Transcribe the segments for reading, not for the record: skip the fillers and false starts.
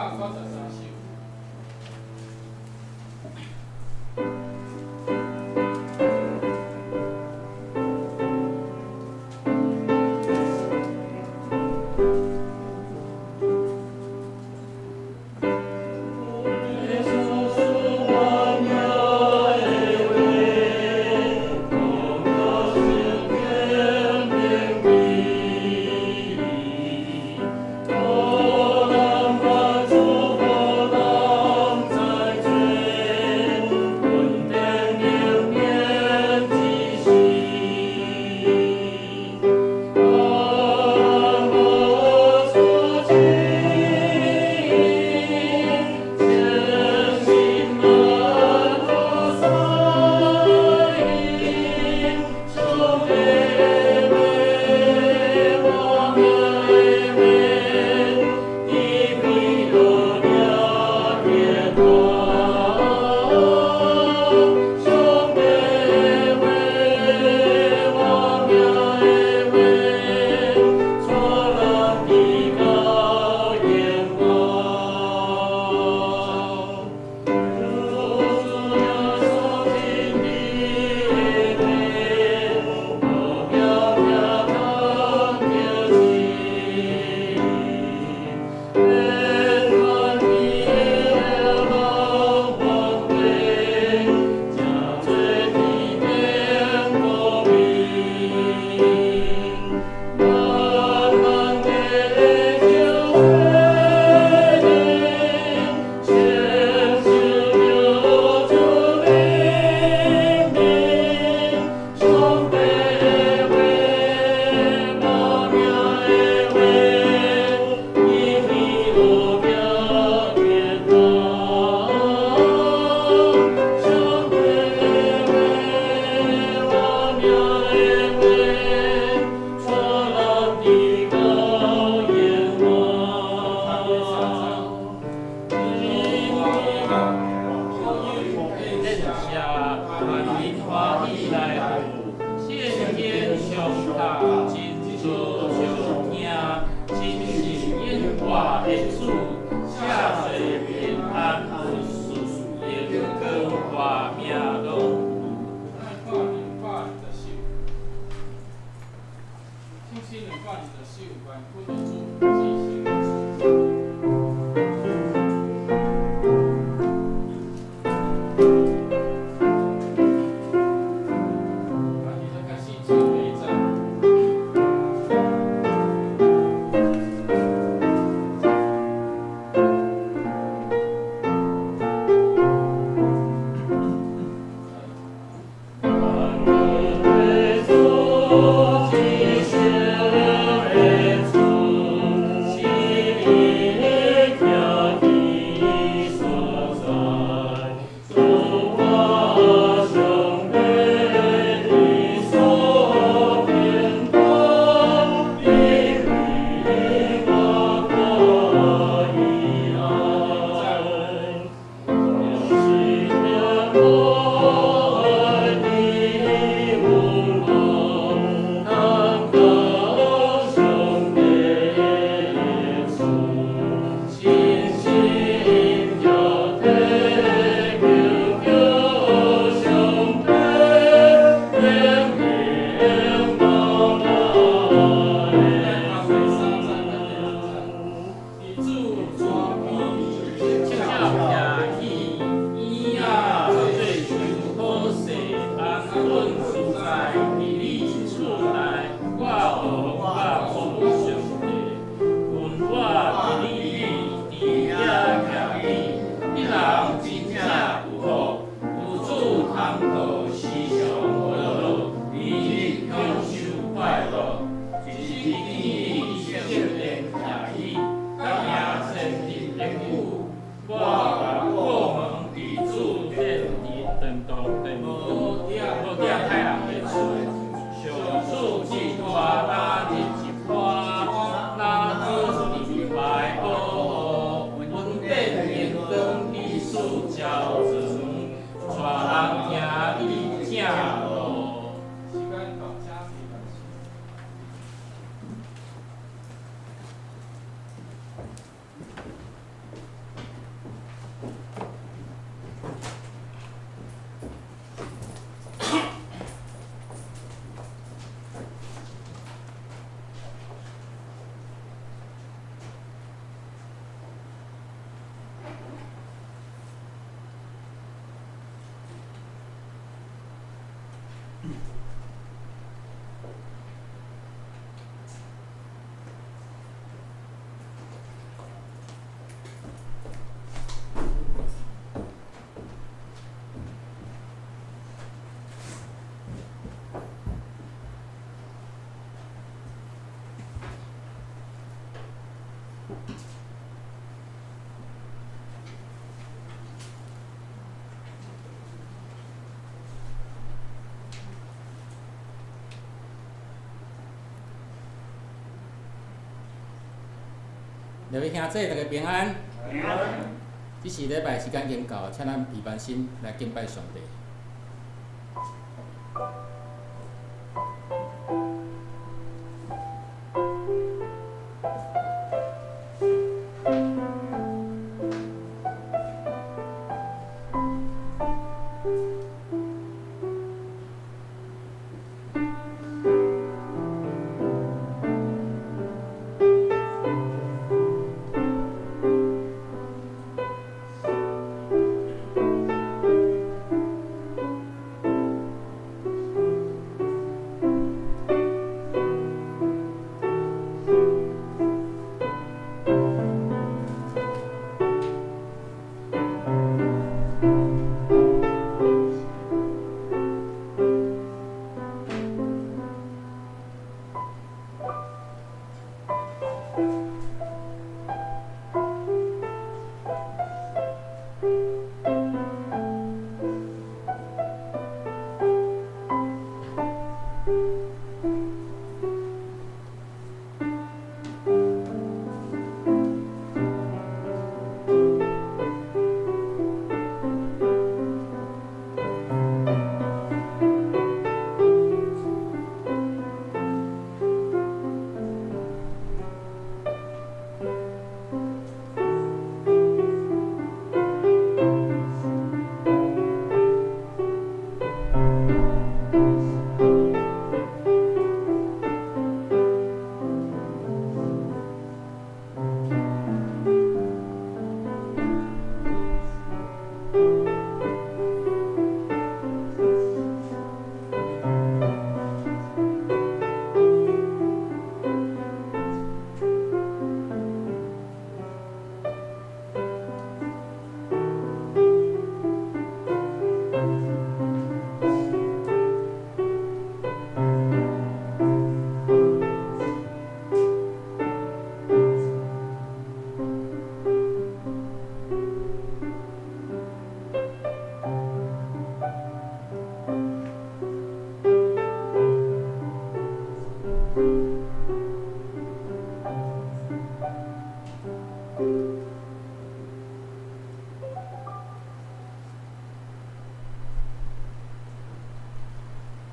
193首。耶穌說我名的話，各位兄弟，大家平安。平安。這是禮拜時間已經到，請咱預備心來敬拜上帝。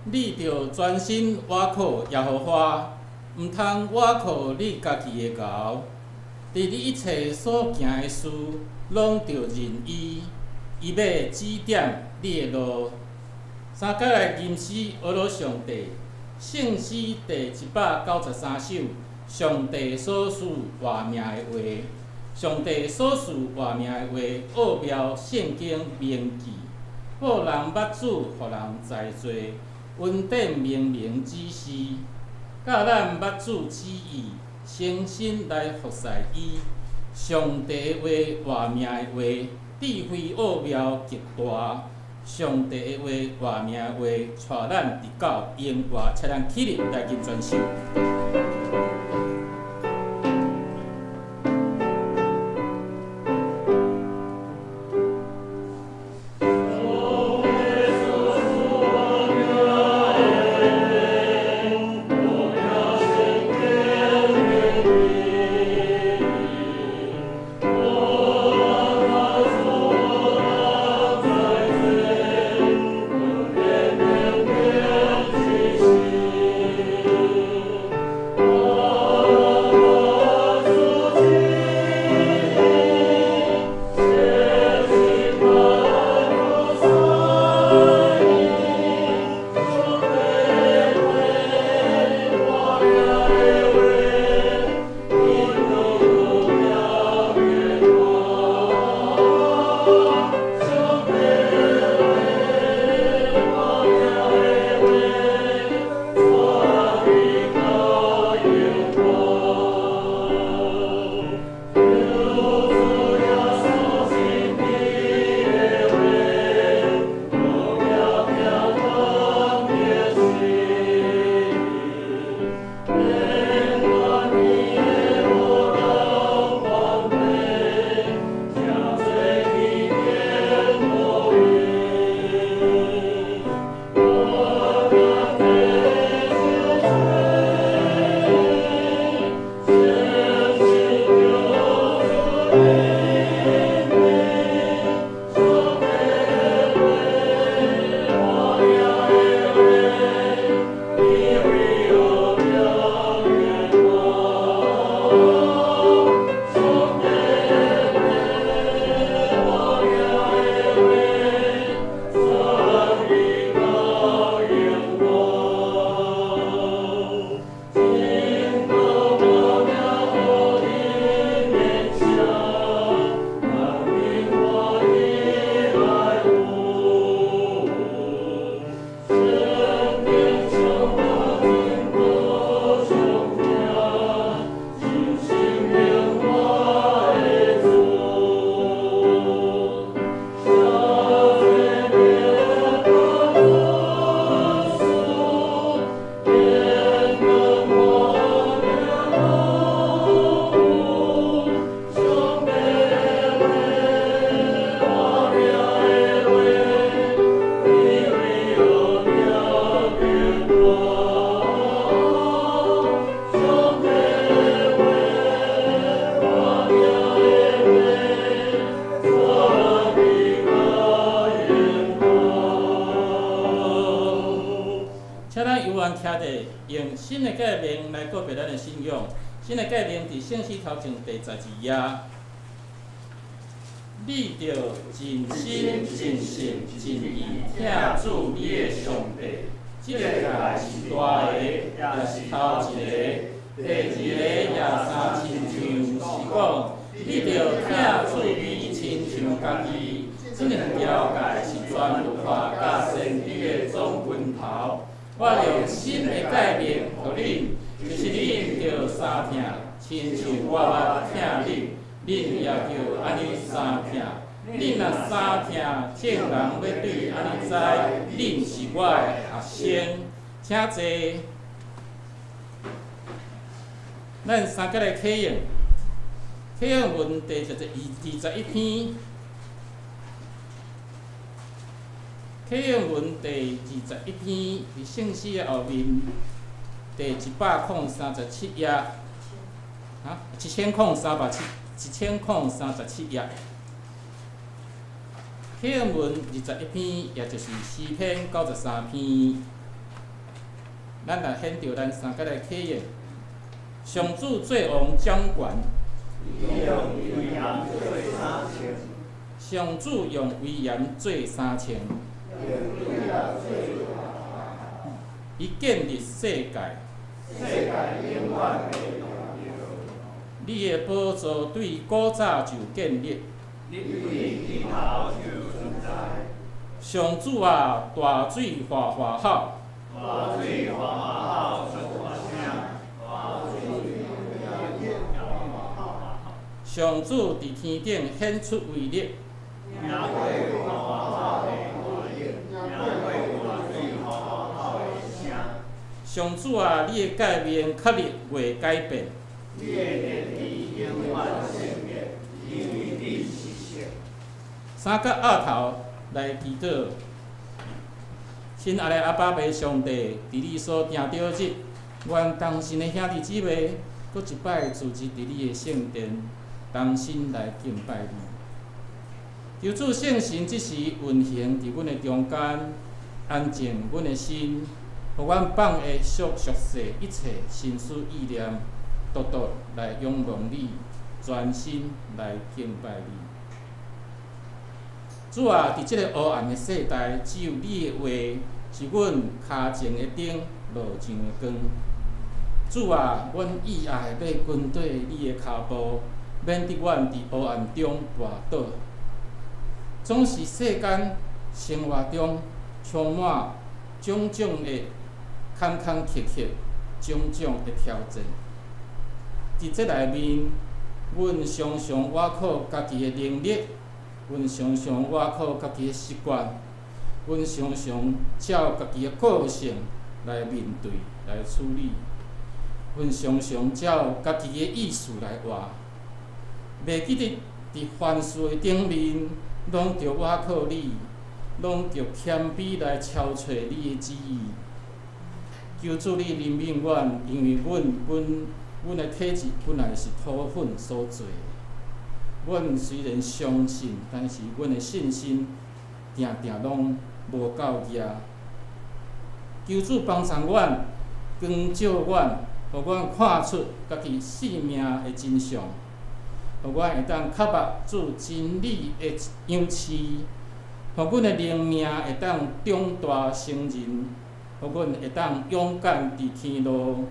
你著專心倚靠耶和華，毋通倚靠你家己的𠢕。佇你一切所行的事，攏著認伊，伊欲指點你的路。三解來吟詩呵咾上帝，聖詩第193首，上帝所賜活命的話，上帝所賜活命的話，奧妙聖經銘記，予人捌主，予人知罪。恩典明明指示，教咱捌主旨意，誠心來服侍伊。上帝的話，活命的話，智慧奧妙極大。上帝的話，活命的話，帶咱直到永活。請咱起立來吟全首。 Oh. 的誡命來告別咱的信仰。新的誡命佇聖詩頭前第12頁。你著盡心、盡性、盡意疼主你的上帝。這个誡是大个，也是頭一个。第二个也相親像，是講你著疼主你親像家己。這兩條誡是全律法佮先知的總根頭。我用新的誡命予恁，就是恁著相疼，親像我捌疼恁，恁也著按呢相疼。恁若相疼，眾人欲對按呢知，恁是我的學生。請坐。咱三節來啟用，啟用文第21篇。啟用文第21篇，佇聖詩的後面第137頁，啊，1037，1037頁。啟用文21篇，也就是詩篇93篇。咱來獻著咱三節來啟用。上主做王掌權。上主用威嚴做衫穿。伊建立世界。你的寶座對古早就建立。上主啊，大水嘩嘩吼。上主佇天頂顯出威力。上主啊，你的誡命確實袂改變。三角額頭來祈禱，親愛的阿爸父上帝，佇你所定著日，願同心的兄弟姊妹，閣一擺聚集佇你的聖殿，同心來敬拜你。求主聖神這時運行佇阮的中間，安靜阮的心，予阮放下俗世一切心思意念，獨獨來仰望你，專心來敬拜你。主啊，佇這个黑暗的世代，只有你的話是阮跤前的燈，路上的光。主啊，阮意愛欲跟綴你的跤步，免得阮佇黑暗中跋倒。總是世間生活中充滿種種的坎坎坷坷，種種的挑戰。佇這內面，阮常常倚靠家己的能力，阮常常倚靠家己的習慣，阮常常照家己的個性來面對、來處理，阮常常照家己的意思來活，袂記得佇凡事的頂面，攏著倚靠你，攏著謙卑來敲揣你的旨意。求主你憐憫阮，因為阮的體質本來是土粉所做的。阮雖然相信，但是阮的信心定定攏無夠額。求主幫助阮，光照阮，予阮看出家己性命的真相，予阮會當較目主真理的樣式，予阮的靈命會當長大成人，予阮會當勇敢佇天路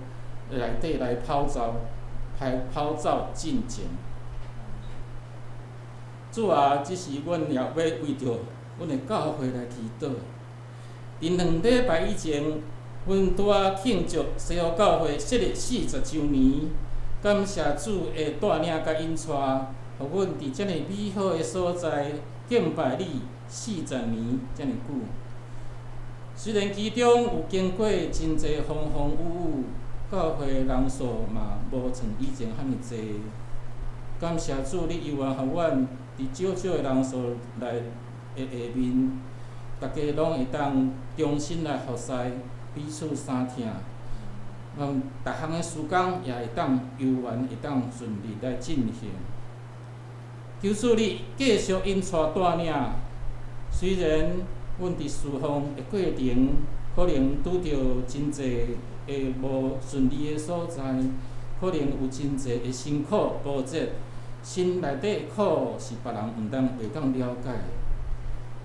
內底來跑走，來跑走進前。主啊，這時阮也欲為著阮的教會來祈禱。佇2禮拜以前，阮拄仔慶祝西湖教會設立40週年，感謝主的帶領佮引帶，予阮佇遮爾美好的所在敬拜你40年遮爾久。雖然其中有經過真濟風風雨雨，教會人數嘛無像以前遐爾濟。感謝主，你猶原予阮佇少少的人數內的下面，大家攏會當衷心來服侍，彼此相疼。逐項的事工也會當猶原會當順利來進行。求主你繼續引帶帶領，雖然阮佇侍奉的過程可能拄著真濟的無順利的所在，可能有真濟的辛苦波折，心內底的苦是別人毋當袂當了解的。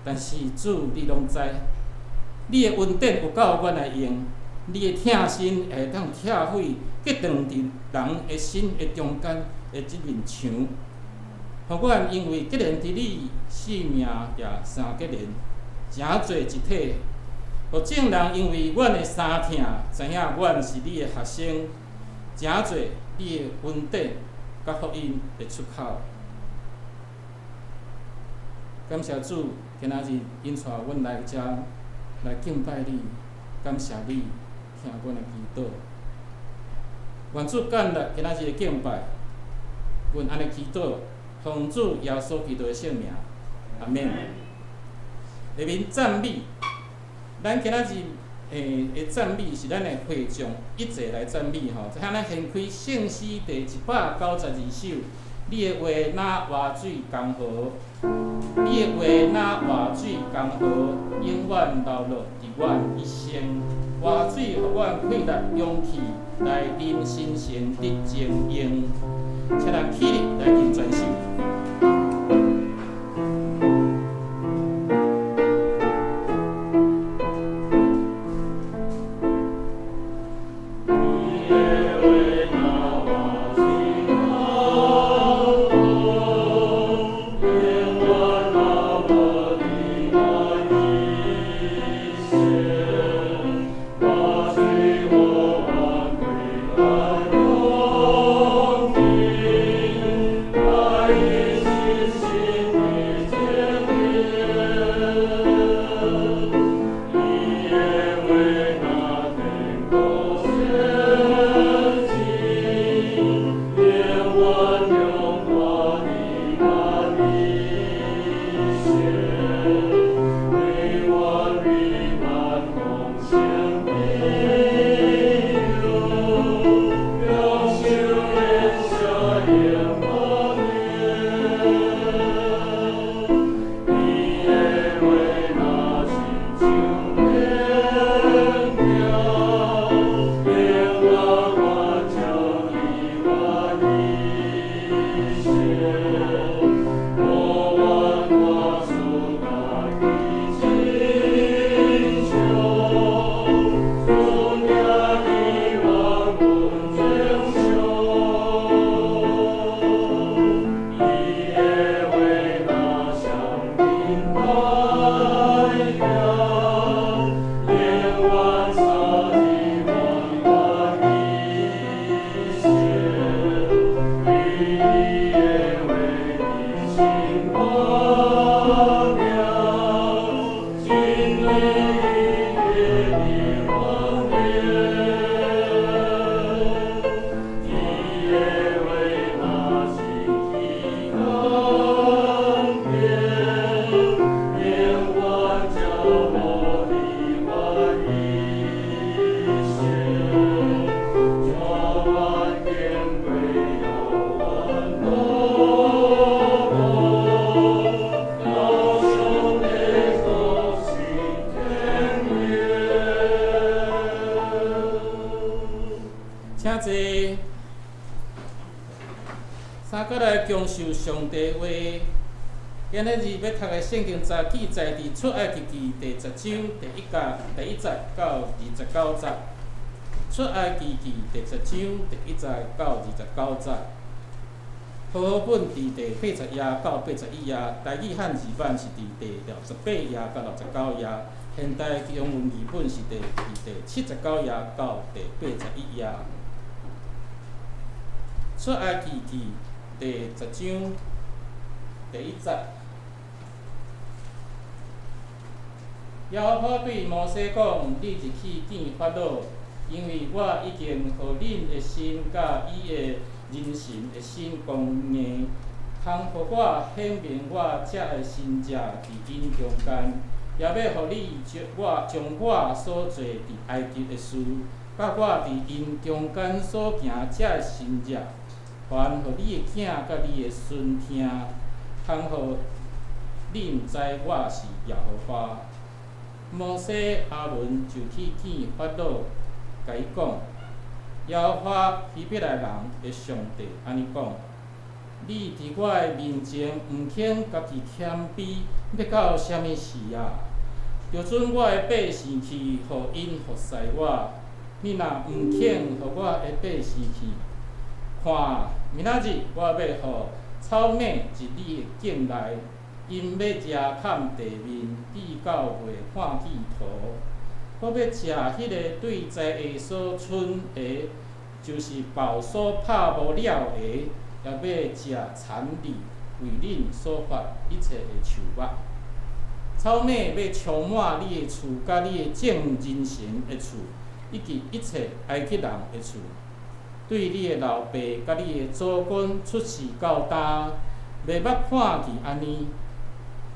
但是主，你攏知，你的恩典有夠阮來用，你的疼心會當拆毀隔斷佇人的心的中間的這面牆，予阮因為結連佇你性命也相結連，成做一體。予眾人因為阮的相疼，知影阮是你的學生，成做你的恩典佮福音的出口。感謝主，今仔日引帶阮來遮來敬拜你，感謝你聽阮的祈禱。願主感納今仔日的敬拜，阮按呢祈禱，奉主耶穌基督的聖名，阿們。下面讚美，咱今仔日的讚美是咱的會眾一齊來讚美吼。這下咱掀開聖詩第192首，你的話若活水江河，你的話若活水江河，永遠流落佇阮一生。活水予阮氣力勇氣，來啉新鮮得精英。請咱起立來吟全首。請坐。三閣來享受上帝話。今仔日欲讀的聖經節記載佇出埃及記第十章第1節到29節。出埃及記第十章第1節到29節。和合本佇第80頁到81頁，台語漢字版是佇第68頁到69頁，現代中文譯本是佇第79頁到第81頁。出埃及記第十章第1節，耶和華對摩西講：你入去見法老，因為我已經予恁的心佮伊的人神的心剛硬，通予我顯明我這个神跡佇𪜶中間，也欲予你將我將我所做佇埃及的事，佮我佇𪜶中間所行這个神跡，傳予你的囝佮你的孫聽，通予恁知我是耶和華。摩西、亞倫就去見法老，共伊講：耶和華希伯來人的上帝按呢講：你佇我的面前毋肯家己謙卑，欲到啥物時啊？著准我的百姓去，予𪜶服侍我。你若毋肯予我的百姓去，看，明仔日我欲予草蛉入你的境內，𪜶欲蜈崁地面，直到袂看見塗。我欲食彼个對災下所賰的，就是爆所拍無了的，也欲食田裡為恁所伐一切的樹木。草蛉欲充滿你的厝，佮你的眾人臣的厝，以及一切埃及人的厝。對你的老爸佮你的祖公出世到今，袂捌看見按呢。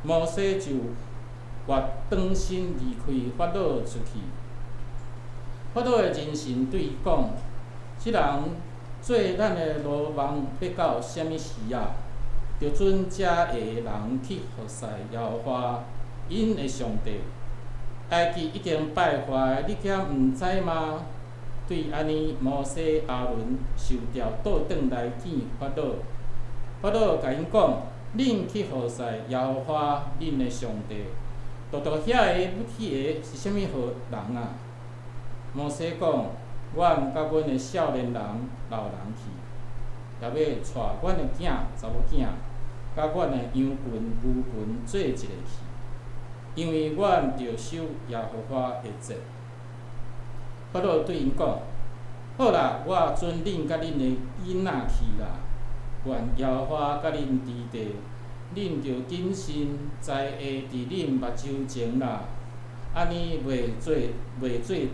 摩西就越轉身離開法老出去。法老的人臣對伊講：這人做咱的魯莽欲到啥物時啊？著准遮下人去服侍耶和華𪜶的上帝。埃及已經敗壞，你敢毋知嗎？對按呢，摩西、亞倫受調倒轉來見法老。法老共𪜶講：恁去服侍耶和華恁的上帝，獨獨遐個欲去的是啥物號人啊？摩西講：阮佮阮的少年人、老人去，也欲帶阮的囝、查某囝，佮阮的羊群、牛群做一个去，因為阮著守耶和華的節。法老對𪜶講：好啦，我准恁佮恁的囡仔去啦。願耶和華佮恁佇地，恁著謹慎災下佇恁目睭前啦。按呢袂做佇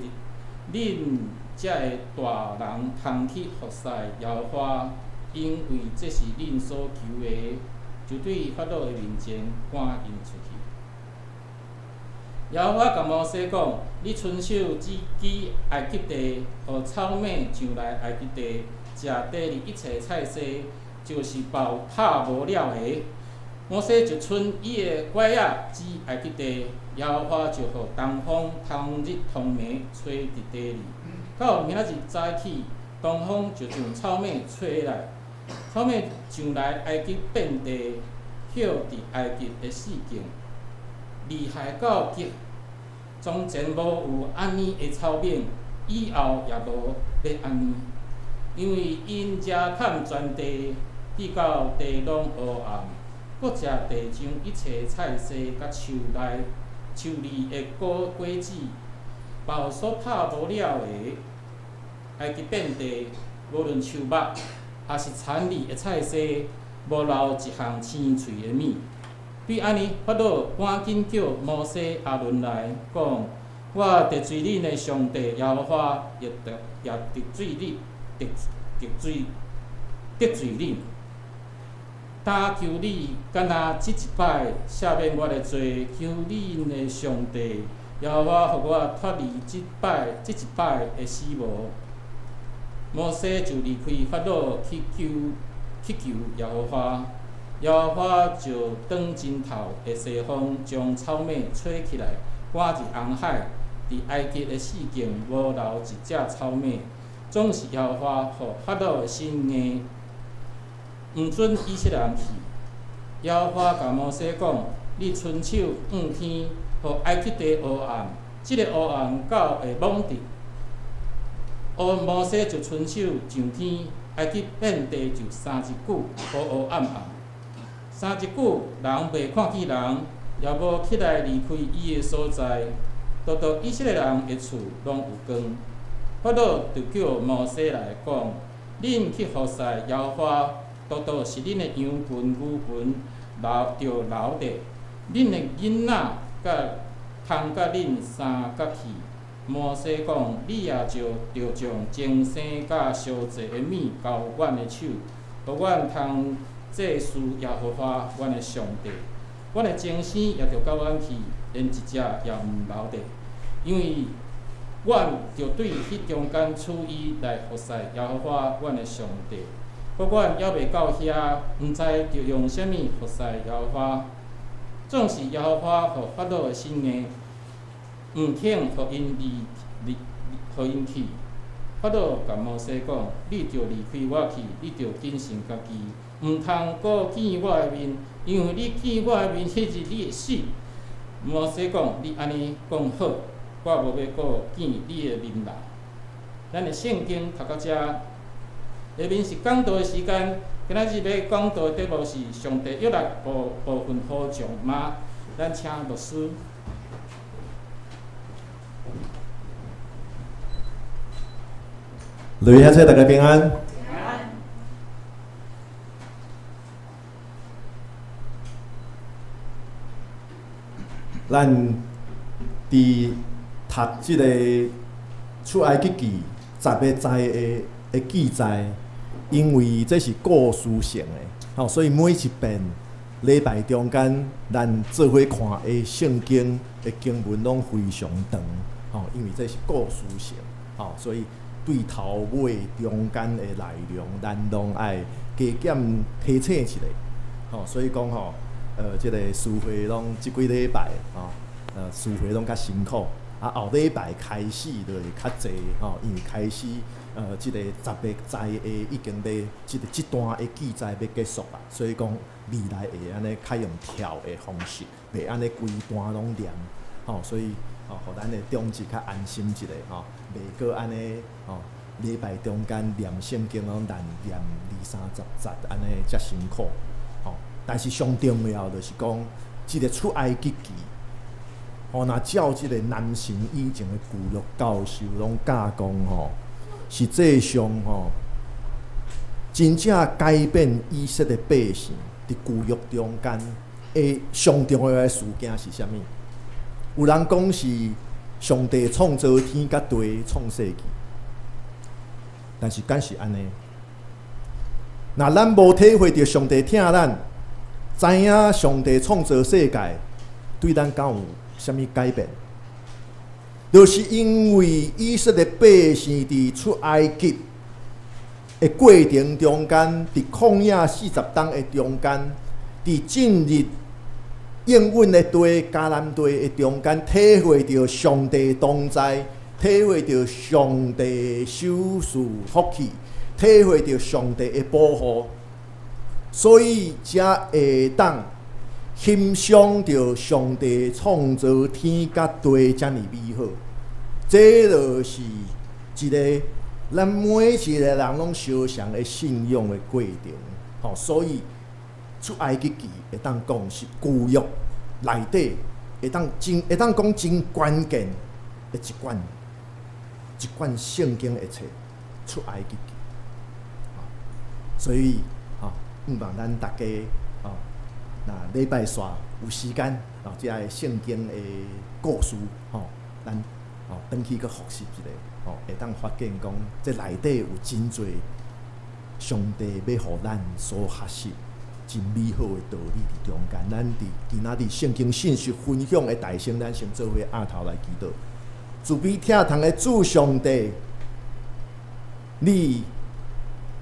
恁遮个大人通去服侍耶和華，因為這是恁所求的。就對法老的面前趕𪜶出去。耶和華共摩西講：你伸手指指埃及地，予草蛉上來埃及地，食地裡一切菜蔬，就是爆拍無了的。摩西就伸伊的拐仔指埃及地，耶和華就予東風通日通暝吹佇地裡。到明仔日早起，東風就將草蛉吹來，草蛉上來埃及遍地，葉佇埃及的四境，厲害到極。從前無有按呢的草蛉，以後也無欲按呢，因為𪜶蜈崁全地，直到地攏烏暗，閣食地上一切菜蔬佮樹內樹裡的果子，爆所拍無了的。埃及遍地，無論樹木，抑是田裡的菜蔬，無留一項青翠的物。對按呢，法老趕緊叫摩西、亞倫來講：我得罪恁的上帝耶和華，也得罪你，得罪恁。但求你干焦這一擺赦免我的罪，求恁的上帝耶和華予我脫離這一擺的死亡。摩西就離開法老去求耶和華，耶和華就轉針頭的西風將草蛉吹起來，趕入紅海。佇埃及的四境無留一隻草蛉，總是耶和華予法老的心硬，毋准以色列人去。耶和華共摩西講：你伸手向天，予埃及地烏暗，這个烏暗到下晡日。摩西就伸手上天，埃及遍地就3日久烏烏暗暗。三日久，人袂看見人，也無起來離開伊的所在。獨獨以色列人的厝攏有光。法老就叫摩西來講：恁去服侍耶和華，獨獨是恁的羊群、牛群著留著，恁的囡仔佮通佮恁相佮去。摩西講：你也著將精生佮燒祭的物交阮的手，予阮通祭祀耶和華阮的上帝。阮的精生也著佮阮去，連一隻也毋留著，因為阮著對彼中間取伊來服侍耶和華阮的上帝。不阮猶未到遐，毋知著用啥物服侍耶和華。總是耶和華予法老的心硬，毋肯予𪜶離離，予𪜶去。法老共摩西講：你著離開我去，你著謹慎家己，毋通閣見我的面，因為你見我的面，彼日你會死。摩西講：你按呢講好，我無欲閣見你的面啦。咱的聖經讀到遮，下面是講道的時間。今仔日欲講道的題目是上帝約納部分好像嗎？咱請牧師。雷兄弟，大家平安。咱佇讀這个出埃及記十个災的的記載，因為這是故事性的，吼，所以每一遍禮拜中間，咱做伙看的聖經的經文攏非常長，吼，因為這是故事性，吼，所以對頭尾中間的內容，咱攏愛加減提醒一下，吼，所以講吼，這个司會攏這幾禮拜，吼，司會攏較辛苦，啊，後禮拜開始就會較濟，吼，因為開始，這个十个災的已經欲，這个這段的記載欲結束啦，所以講未來會按呢較用跳的方式，袂按呢規段攏念，吼，所以，吼，予咱的長執較安心一下，吼，袂閣按呢，吼，禮拜中間念聖經攏難念二三十節，按呢遮辛苦，吼。但是上重要就是講，這个出埃及記，吼，若照這个南神以前的舊約教授攏教講吼，實際上吼，真正改變以色列百姓佇舊約中間的上重要的事件是啥物？有人講是上帝創造天佮地創世記，但是敢是按呢？若咱無體會著上帝疼咱，知影上帝創造世界對咱敢有啥物改變？就是因為以色列百姓佇出埃及的過程中間，佇曠野40冬的中間，佇進入應允的地迦南地的中間，體會著上帝同在，體會著上帝賞賜福氣，體會著上帝的保護，所以才會當欣賞著上帝創造天佮地遮爾美好。這就是一个咱每一个人攏相像的信仰的過程。吼，所以出埃及記會當講是舊約內底會當真會當講真關鍵的一卷一卷聖經的冊，出埃及記。所以，吼，毋望咱大家，吼，若禮拜紲有時間，吼，這个聖經的故事，吼，咱吼轉去閣複習一下，吼，會當發現講，這內底有真濟上帝欲予咱所學習真美好的道理佇中間。咱佇今仔日聖經信息分享的大先，咱先做伙徛頭來祈禱。慈悲疼痛的主上帝，你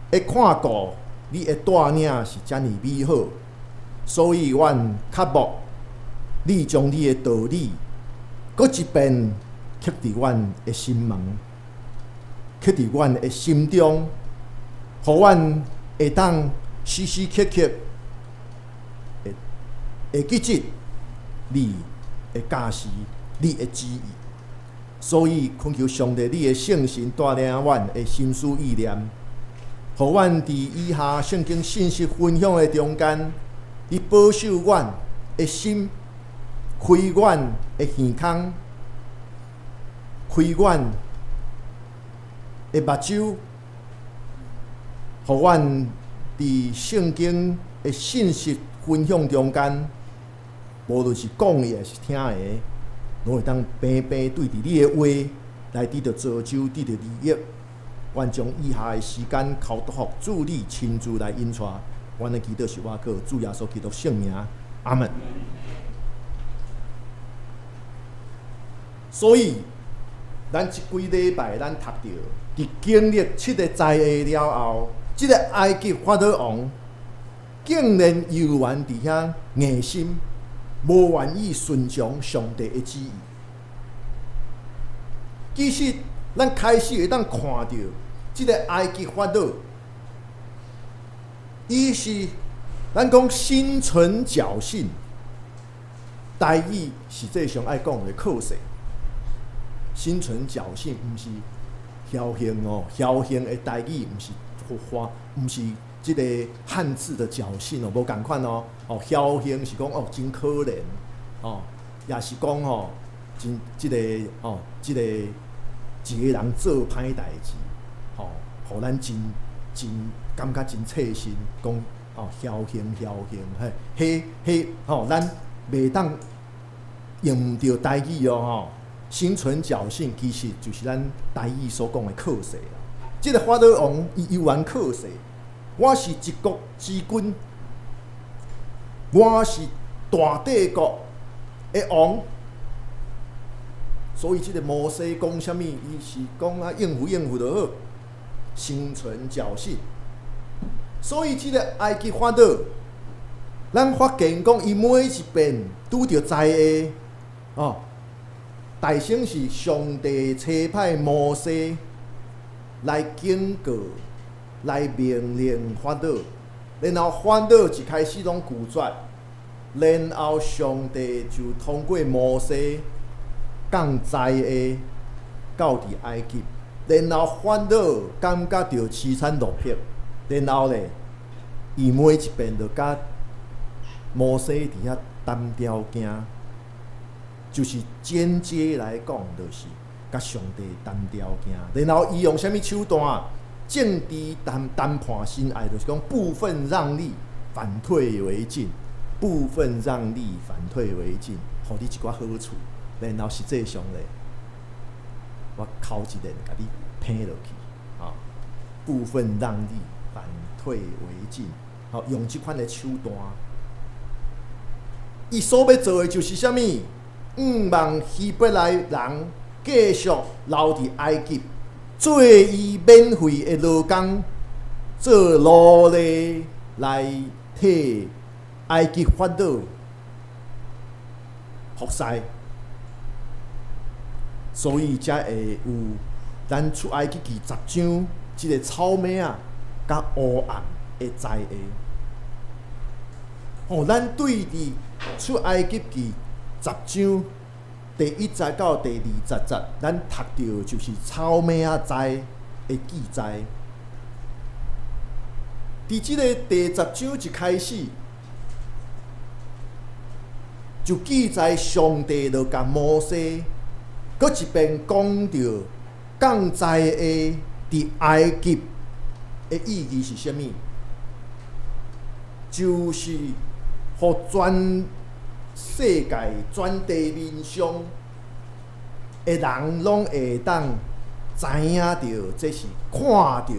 的看顧，你的帶領是遮爾美好，所以阮渴慕你將你的道理閣一遍刻佇阮的心門，刻佇阮的心中，予阮會當時時刻刻會會記得你的教示，你的旨意。所以懇求上帝，你的聖神帶領阮的心思意念，予阮佇以下聖經信息分享的中間，你保守阮的心，開阮的耳孔，開阮的目睭，予阮佇聖經的信息分享中間，無論是講的抑是聽的，攏會當平平對佇你的話來得著造就，得著利益。阮將以下的時間交託予主你親自來引帶。阮的祈禱是倚靠主耶穌基督聖名，阿門。所以，咱這幾禮拜咱讀著，佇經歷七个災禍了後，這个埃及法老王竟然猶原佇遐硬心，無願意順從上帝的旨意。其實，咱開始會當看著這個埃及法老，伊是咱講心存僥倖，台語實際上愛講的靠勢。心存僥倖，毋是僥倖哦，僥倖的台語毋是花，毋是這個漢字的僥倖哦，無仝款哦。哦，僥倖是講哦，真可憐哦，也是講吼，真這個哦，這個一個人做歹代誌，吼，予咱真真感覺真切身，講哦，僥倖僥倖，嘿，彼彼吼，咱袂當用毋著台語哦，吼。心存僥倖，其實就是咱台語所講的靠勢啦。這個法老王伊猶原靠勢，我是一國之君，我是大帝國的王，所以這個摩西講啥物，伊是講啊應付應付就好，心存僥倖。所以這個埃及法老，咱發現講伊每一遍拄著災禍，哦。大先是上帝差派摩西來警告、來命令法老，然後法老一開始攏拒絕，然後上帝就通過摩西降災禍到佇埃及，然後法老感覺著淒慘落魄，然後咧，伊每一遍就共摩西佇遐談條件。就是間接來講，就是共上帝談條件，然後伊用啥物手段？政治談談判心愛，就是講部分讓利，反退為進；部分讓利，反退為進，予你一寡好處，然後實際上咧，我敲一電共你騙落去，啊！部分讓利，反退為進，好，用這款的手段，伊所欲做的就是啥物？向望希伯來人繼續留佇埃及，做伊免費的勞工，做奴隸來替埃及法老服侍，所以才會有咱出埃及記十章這個草馬仔佮烏頷的災禍。哦，咱對佇出埃及記十章第一節到第二十節，咱讀著就是草馬仔災的記載。佇這个第十章一開始，就記載上帝就共摩西，閣一遍講著降災禍佇埃及的意義是啥物？就是予全世界、全地面上的人攏會當知影著，這是看著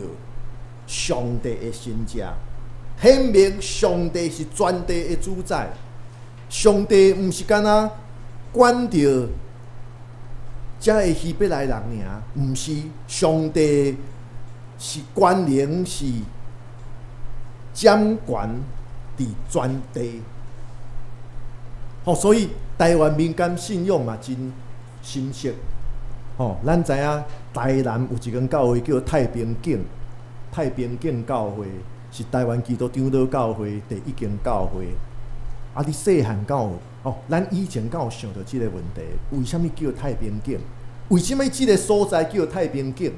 上帝的神跡，顯明上帝是全地的主宰。上帝毋是干焦管著遮个希伯來人爾，毋是，上帝是權能是掌權佇全地。吼，所以台灣民間信仰嘛真深色。吼，咱知影台南有一間教會叫太平景，太平景教會是台灣基督長老教會第一間教會。啊，你細漢敢有？哦，咱以前敢有想著這个問題？為啥物叫太平景？為啥物這个所在叫太平景？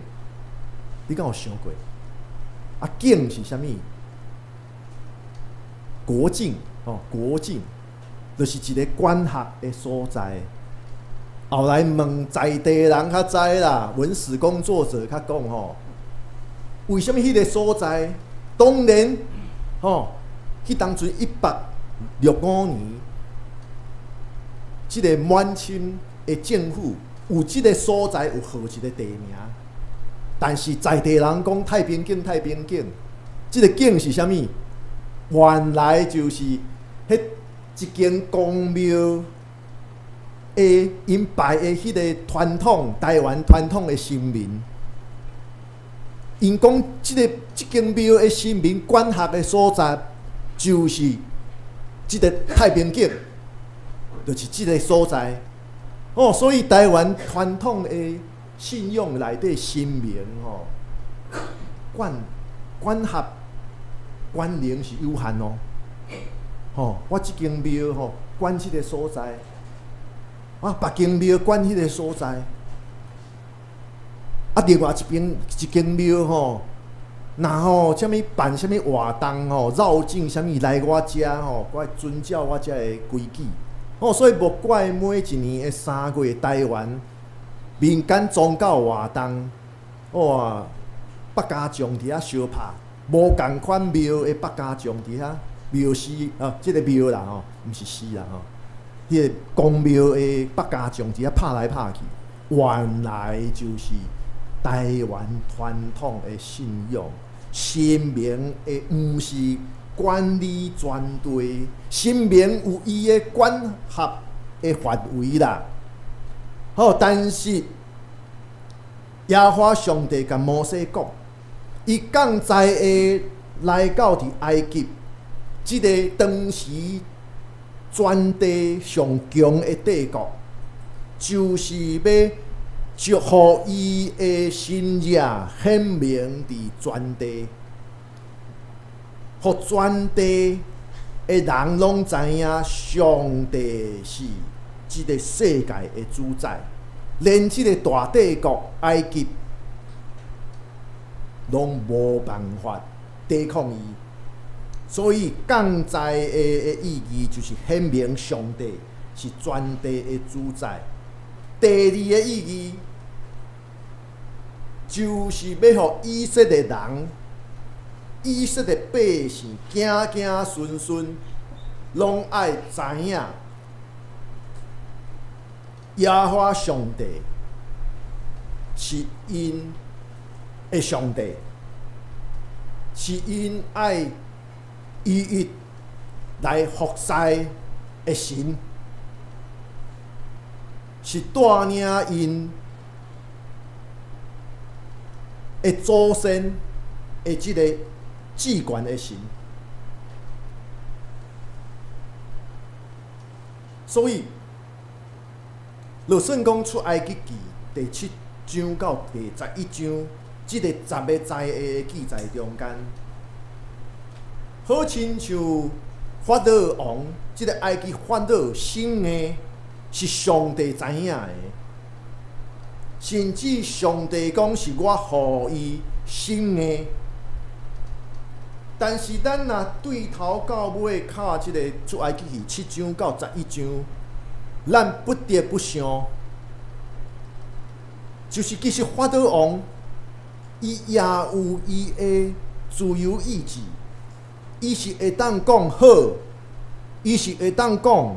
你敢有想過？啊，境是啥物？國境哦，國境就是一个管轄的所在。後來問在地人較知啦，文史工作者較講吼，為啥物彼个所在？當然吼，彼當陣1865年，這个滿清的政府有這个所在有號一个地名，但是在地人講太平景，太平景，這个景是啥物？原來就是彼一間公廟的𪜶拜的彼个傳統台灣傳統的神明。𪜶講這个這間廟的神明管轄的所在，就是這个太平景，就是這个所在。哦，所以台灣傳統的信仰內底神明吼，管管轄權能是有限哦。吼，我這間廟吼管這个所在，啊，別間廟管彼个所在，啊，另外一邊一間廟吼，若吼啥物辦啥物活動吼，繞境啥物來我遮吼，我會遵照我遮的規矩。吼，所以無怪每一年的3月台灣民間宗教活動，哇，百家將佇遐相拍，無仝款廟的百家將佇遐。廟司啊，這个廟啦吼，毋是司啦吼，彼个公廟的百家將佇遐拍來拍去，原來就是台灣傳統的信仰，神明的毋是管理全地，神明有伊的管轄的範圍啦。好，但是耶和華上帝共摩西講，伊降災的來到佇埃及。這个當時全地上強的帝國，就是欲祝予伊的神跡顯明佇全地，予全地的人攏知影上帝是這个世界的主宰，連這个大帝國埃及攏無辦法抵抗伊。所以降災的意義就是顯明上帝是全地的主宰。第二个意義就是欲予以色列人、以色列百姓、子子孫孫，攏愛知影耶和華上帝是𪜶的上帝，是𪜶愛依依來服侍的神，是帶領𪜶的祖先的這个至懸的神。所以，就算講出埃及記第七章到第11章，這个十个災的記載中間，好親像法老王，這个埃及法老心硬是上帝知影的，甚至上帝講是我予伊心硬。但是咱若對頭到尾看這個出埃及記七章到十一章，咱不得不想，就是其實法老王伊也有伊的自由意志，伊是會當講好，伊是會當講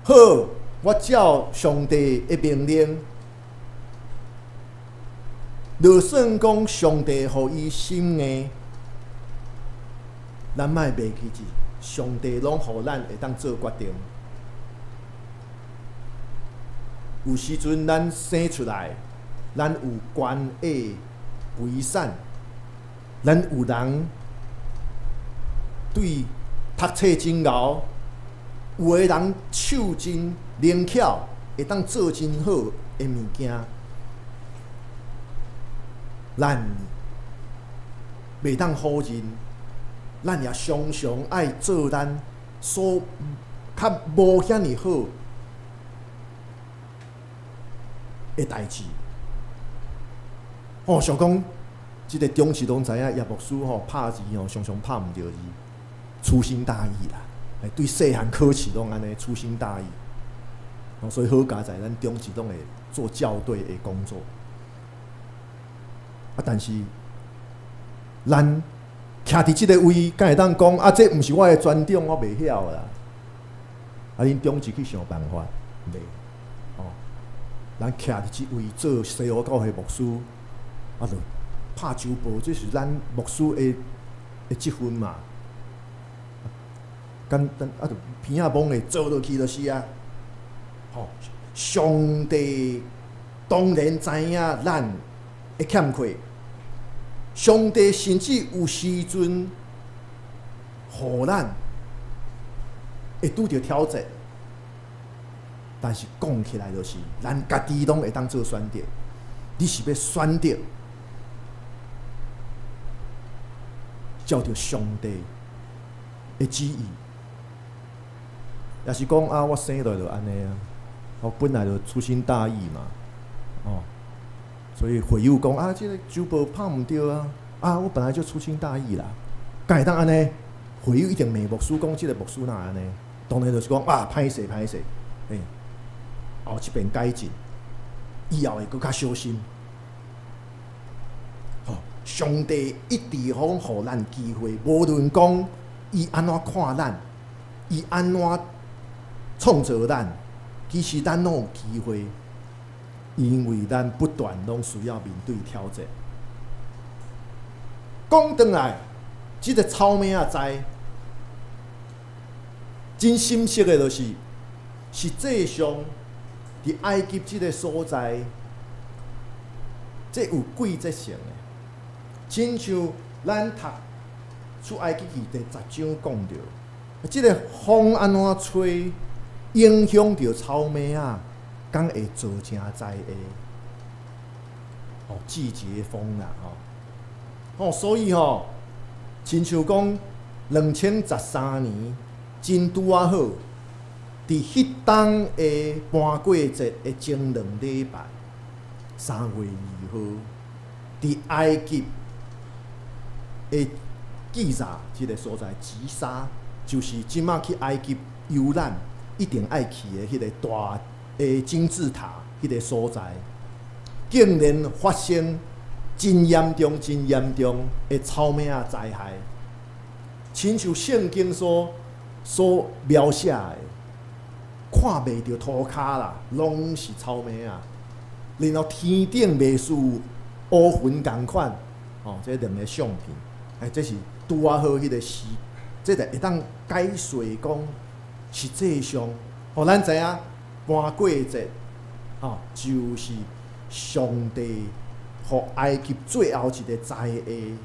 好，我照上帝的命令。就算講上帝予伊心硬，咱莫袂記住，上帝攏予咱會當做決定。有時陣咱生出來，咱有權位遺產，咱有人對讀冊真𠢕，有的人手真靈巧，會當做真好的物件。咱袂當否認，咱也常常愛做咱所較無遐爾好的代誌。哦，想講，這个長執攏知影，葉牧師吼拍字吼，常常拍毋著字，粗心大意啦。對細漢考試攏按呢粗心大意。哦，所以好佳哉，咱長執攏會做校對的工作。啊，但是咱徛佇這个位，敢會當講啊？這毋是我的專長，我袂曉啦。啊，恁長執去想辦法，袂哦。咱徛佇這位做西湖教會牧師，啊，就拍周報，這是咱牧師的職分嘛。簡單啊，就鼻仔摸的做落去就是啊。吼，上帝當然知影咱的欠缺，上帝甚至有時陣予咱會拄著挑戰，但是講起來就是，咱家己攏會當做選擇。你是欲選擇照著上帝的旨意，抑是講啊，我生落來就按呢啊，我本來就粗心大意嘛，哦，所以會友講啊，這个酒杯拍毋著啊，啊，我本來就粗心大意啦，敢會當按呢？會友一定罵牧師講，這个牧師哪會按呢？當然就是講啊，歹勢歹勢，欸，後一遍改進，以後會閣較小心。吼，上帝一直予咱機會，無論講伊按怎看咱，伊按怎創造咱，其實咱攏有機會，因為咱不斷攏需要面對挑戰。講轉來，這个草莓仔災，真心實的就是，實際上佇埃及這个所在，這有季節性的，親像咱讀出埃及記第10章講著，這个風按怎吹，影響著草莓仔，敢會造成災禍。哦，季節風啦，吼，哦，所以吼，親像講2013年真拄仔好，佇彼冬的盤過節的前2禮拜，3月2號，佇埃及的吉薩這个所在，吉沙就是這馬去埃及遊覽一定愛去的彼个大的金字塔，彼个所在，竟然發生真嚴重、真嚴重的草莓仔災害，親像聖經所描寫的，看袂著塗跤啦，攏是草莓仔，然後天頂袂輸烏雲仝款，哦，這兩个相片，欸，這是拄仔好彼个時，這就會當解釋講，實際上，予咱知影盤過節，吼，就是上帝予埃及最後一个災禍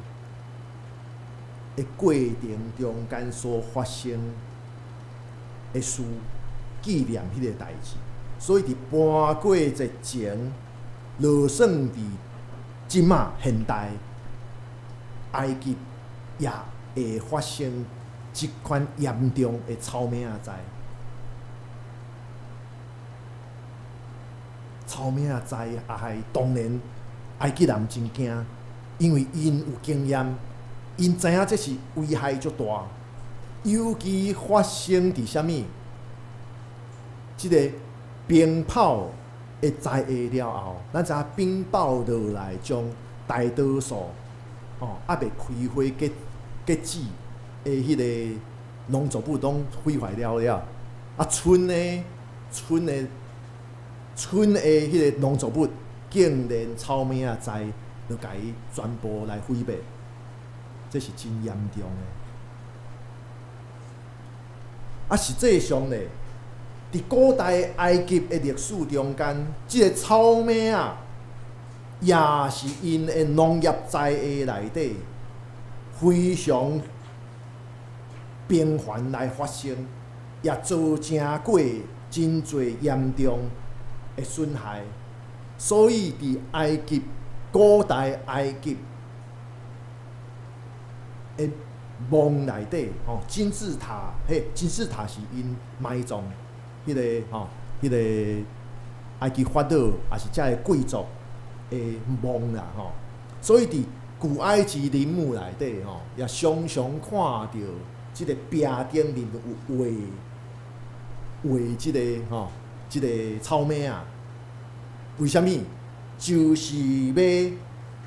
的過程中間所發生的事，紀念彼个代誌。所以佇盤過節前，就算佇這馬現代埃及也會發生這款嚴重的草莓仔災。草莓仔災害，當然埃及人真驚，因為𪜶有經驗，𪜶知影這是危害足大。尤其發生佇啥物？這个冰雹的災禍了後，咱知影冰雹落來，將大多數吼猶未開花結籽的彼个農作物攏毀壞了了。啊，春的彼个農作物，竟然草莓仔災就共伊全部來毀滅，這是真嚴重的。啊，實際上咧，佇古代埃及的歷史中間，這个草莓仔也是𪜶的農業災禍內底非常頻繁來發生，也造成過真濟嚴重的損害。所以，佇埃及古代埃及的墓內底，吼金字塔，彼金字塔是𪜶埋葬彼个吼，彼个埃及法老，抑是遮个貴族的墓啦，吼。所以佇古埃及陵墓內底，吼，也常常看著這个壁頂面有畫畫這个吼，這个草莓仔。為啥物？就是欲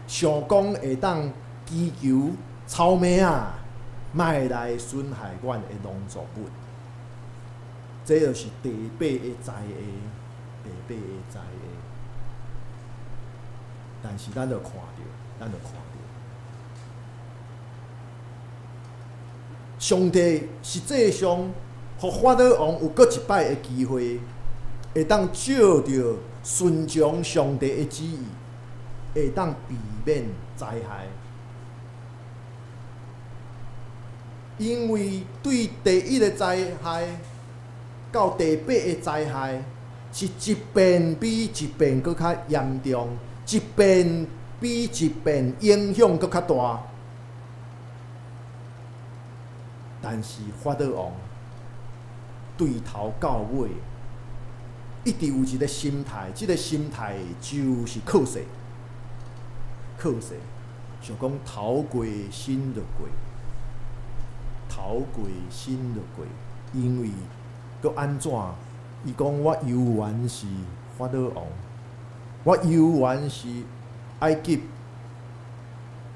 想講會當祈求草莓仔莫來損害阮的農作物。這就是第八个災禍，第八个災禍。但是咱就看著，咱就看著，上帝實際上，予法老王有閣一擺的機會，會當照著順從上帝的旨意，會當避免災害。因為對第一个災害到第八个災害，是一遍比一遍閣較嚴重，一遍比一遍影響閣較大。但是法老王對頭到尾，一直有一個心態，這個心態就是靠勢，靠勢，想講頭過身就過，頭過身就過，因為閣按怎？伊講我猶原是法老王，我猶原是埃及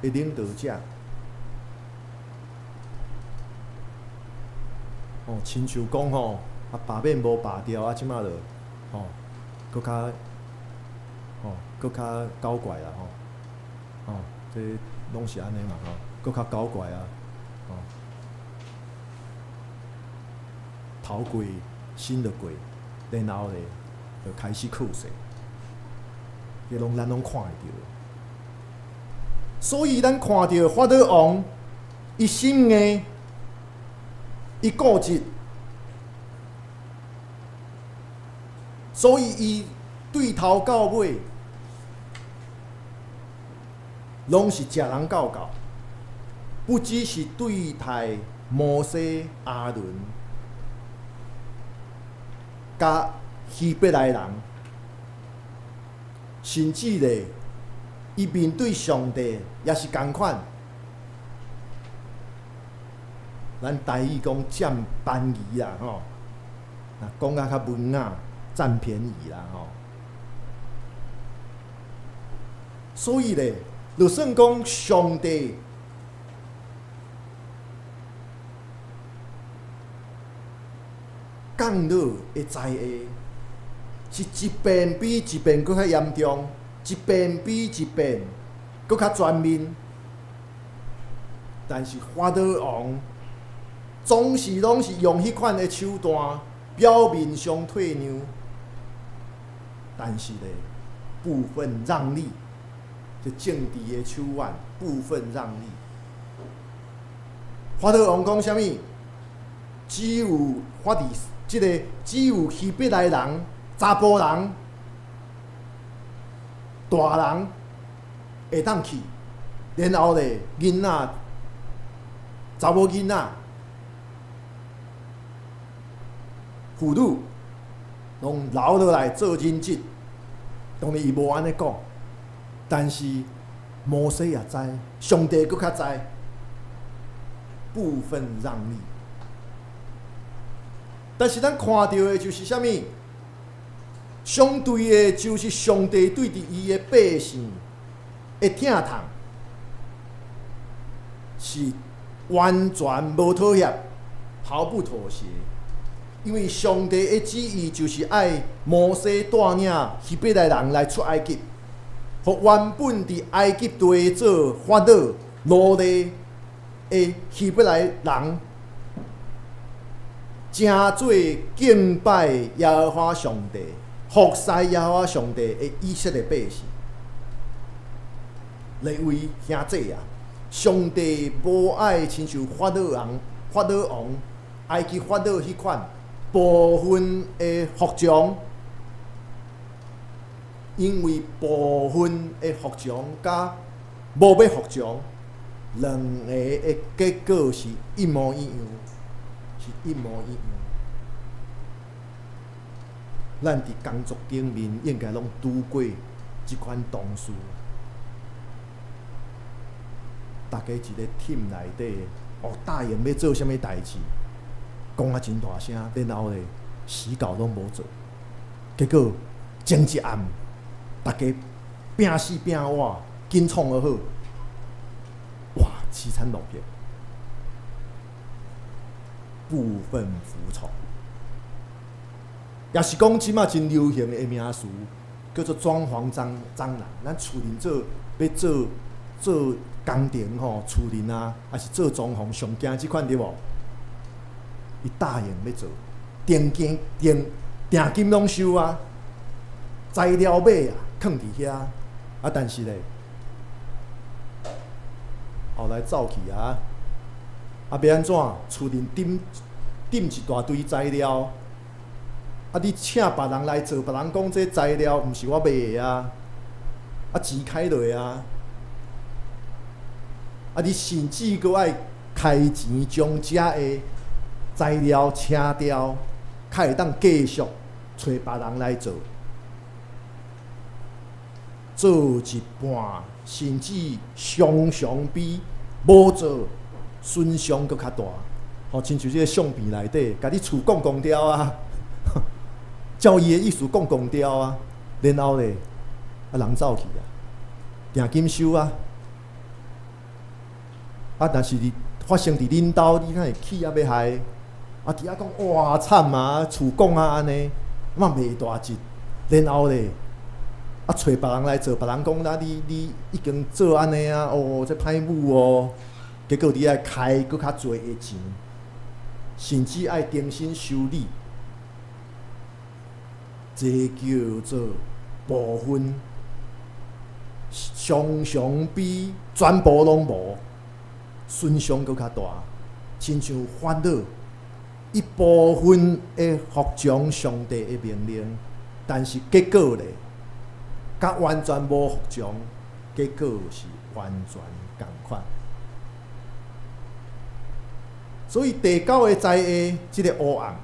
的領導者。哦，親像講吼，啊，罷免無罷掉，啊，這馬就吼，閣較吼，閣較搞怪啦吼，吼，這攏是按呢嘛吼，閣較搞怪啊，吼，頭過身就過，然後咧就開始靠勢，這攏咱攏看會著。所以咱看著法老王，伊心硬。伊固執，所以伊對頭到尾，攏是食人教教，不只是對待摩西、亞倫，佮希伯來人，甚至咧，伊面對上帝也是仝款。咱台語講佔便宜啦吼，若講甲較文雅，佔便宜啦吼。所以咧，就算講上帝降落的災禍，是一遍比一遍閣較嚴重，一遍比一遍閣較全面。但是法老王總是攏是用彼款的手段，表面上退讓，但是咧，部分讓利，這政治的手腕，部分讓利。法老王講啥物？只有法利，這個只有希伯來人、查埔人、大人會當去，然後咧，囡仔、查某囡仔、婦女攏留落來做人質。當然伊無按呢講，但是摩西也知，上帝閣較知，部分讓利。但是咱看著的就是啥物？相對的，就是上帝對佇伊的百姓的疼痛，是完全無妥協，毫不妥協。因為上帝的旨意就是愛摩西帶領希伯來人來出埃及，予原本佇埃及地做法老奴隸的希伯來人，成做敬拜耶和華上帝、服侍耶和華上帝的以色列百姓。列位兄弟啊，上帝無愛親像法老王、法老王、埃及法老彼款部分的服從，因為部分的服從佮無欲服從，兩个的結果是一模一樣，是一模一樣。咱佇工作頂面應該攏拄過這款同事，大家一个 team 內底，哦，答應欲做啥物代誌，講啊真大聲，然後咧死到攏無做，結果前一暗，大家拚死拚活，緊創就好，哇，淒慘落魄，部分服從，也是講這馬真流行的名詞，叫做裝潢蟑螂。咱厝裡做欲做做工程吼，厝裡啊，抑是做裝潢，上驚這款對無？伊答應欲做，定金定定金攏收啊，材料買啊，囥佇遐啊，但是咧，後來走去啊，啊欲按怎？厝裡抌抌一大堆材料，啊你請別人來做，別人講這材料毋是我賣的啊，啊錢開落啊，啊你甚至閣愛開錢將遮的材料請掉，較會當繼續揣別人來做，做一半，甚至常常比無做損傷閣較大。吼，親像這个相片內底，共你厝摃摃掉啊，照伊的意思摃摃掉啊，然後咧，啊人走去啊，定金收啊，啊，若是佇發生佇恁兜，你敢會氣啊欲害？啊，佇遐講哇慘啊，厝摃啊按呢，嘛袂大一，然後咧，啊揣別人來做，別人講啊你已經做按呢啊，哦，這歹母哦，結果你愛開閣較濟的錢，甚至愛重新修理，這叫做部分常常比全部攏無損傷閣較大，親像法老，伊部分會服從上帝的命令，但是結果咧，佮完全無服從，結果是完全仝款。所以第九个災禍，這个黑暗，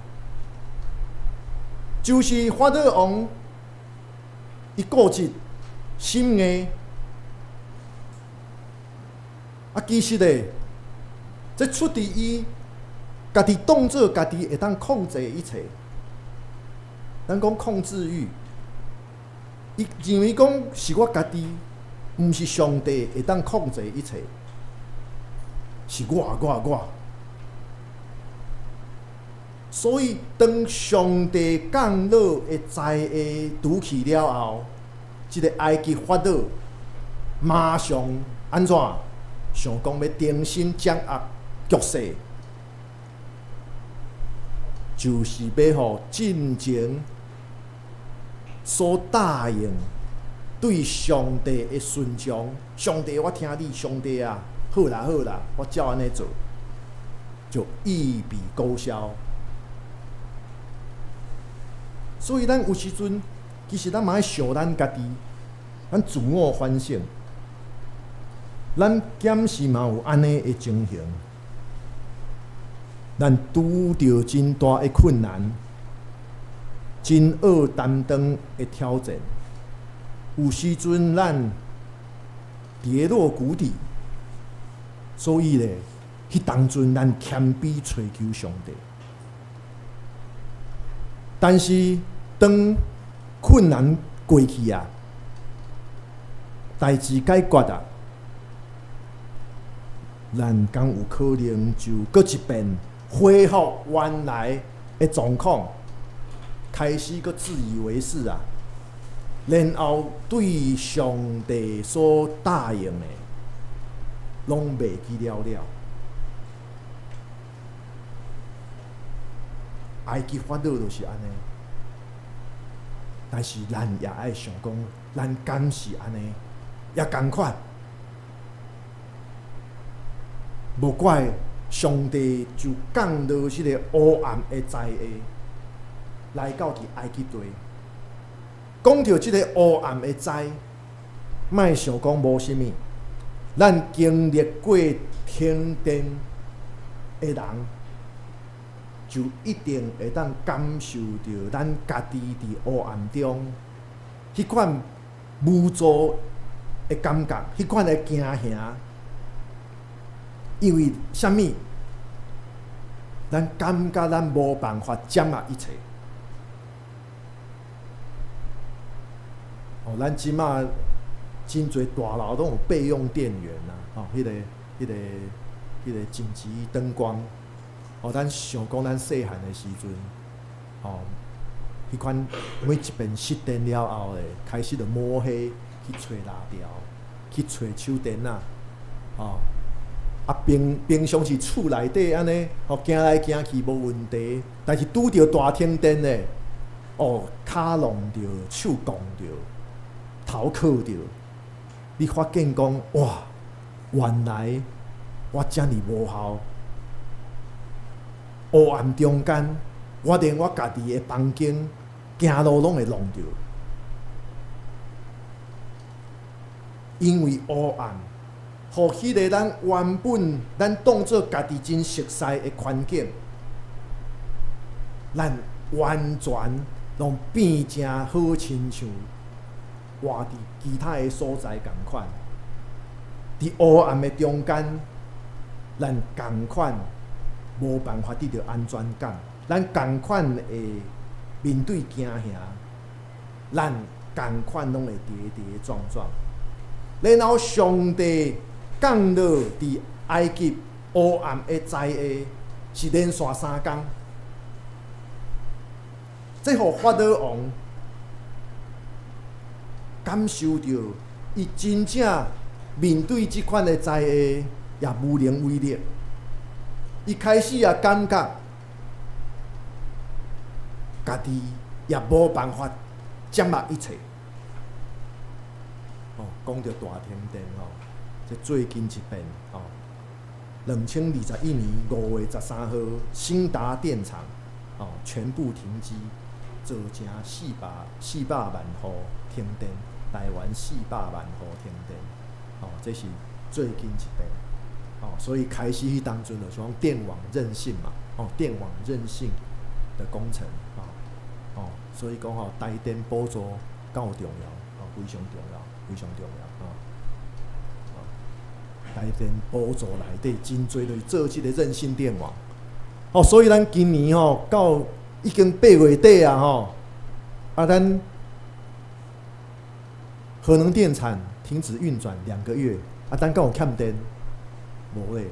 就是法老王伊固執心硬，啊，其實咧，這出佇伊家己當做家己會當控制一切。咱講控制欲，伊認為講是我家己，毋是上帝會當控制一切，是我我我。所以，當上帝降落的災禍除去了後，這个埃及法老馬上按怎想講欲重新掌握局勢，就是欲予進前所答應對上帝的順從。上帝，我聽你，上帝啊，好啦好啦，我照按呢做，就一筆勾銷。所以，咱有時陣，其實咱嘛愛想咱家己，咱自我反省，咱敢是嘛有按呢的情形？咱拄著真大的困難，真惡擔當的挑戰，有時陣咱跌落谷底，所以咧，彼當陣咱謙卑揣求上帝。但是當困難過去啊，代誌解決啊，咱敢有可能就閣一遍恢復原來的狀況，開始閣自以為是啊，然後對上帝所答應的，攏袂記了了。埃及法老就是按呢，但是咱也愛想講，咱敢是按呢，也仝款，無怪上帝就降落這个黑暗的災禍來到佇埃及地。講著這个黑暗的災，莫想講無啥物，咱經歷過停電的人，就一定會當感受著咱家己佇黑暗中彼款無助的感覺，彼款的驚嚇。因為啥物？咱感覺咱無辦法掌握一切。哦，咱這馬真濟大樓攏有備用電源啊！哦，彼個緊急燈光。哦，咱想講咱細漢的時陣，哦，彼款每一遍熄電了後咧，開始就摸黑去揣蠟燭，去揣手電仔，哦，啊平平常時厝內底按呢，哦，行來行去無問題，但是拄著大停電咧，哦，跤弄著，手摃著，頭磕著，你發現講哇，原來我遮爾無效。黑暗中間，我連我家己的房間行路攏會弄著。因為黑暗，予彼个咱原本咱當做家己真熟似的環境，咱完全攏變成好親像活佇其他的所在仝款。佇黑暗的中間，咱仝款無辦法得著安全感，咱仝款會面對驚嚇，咱仝款攏會跌跌撞撞。然後上帝降落佇埃及黑暗的災禍是連續3工，這予法老王感受著，伊真正面對這款的災禍也無能為力。伊開始也感覺家己也無辦法掌握一切。哦，講著大停電吼，這最近一遍吼，2021年5月13號，興達電廠哦全部停機，造成四百萬戶停電，台灣四百萬戶停電，哦，這是最近一遍，哦，所以開始彼當陣就是講電網韌性嘛，哦，電網韌性的工程，哦，哦，所以講吼，台電補助夠重要，哦，非常重要，非常重要，哦。台電補助內底真濟就是做這個韌性電網，哦，所以咱今年吼到已經8月底啊吼，啊，咱核能電廠停止運轉2個月，啊，咱敢有欠電？無咧，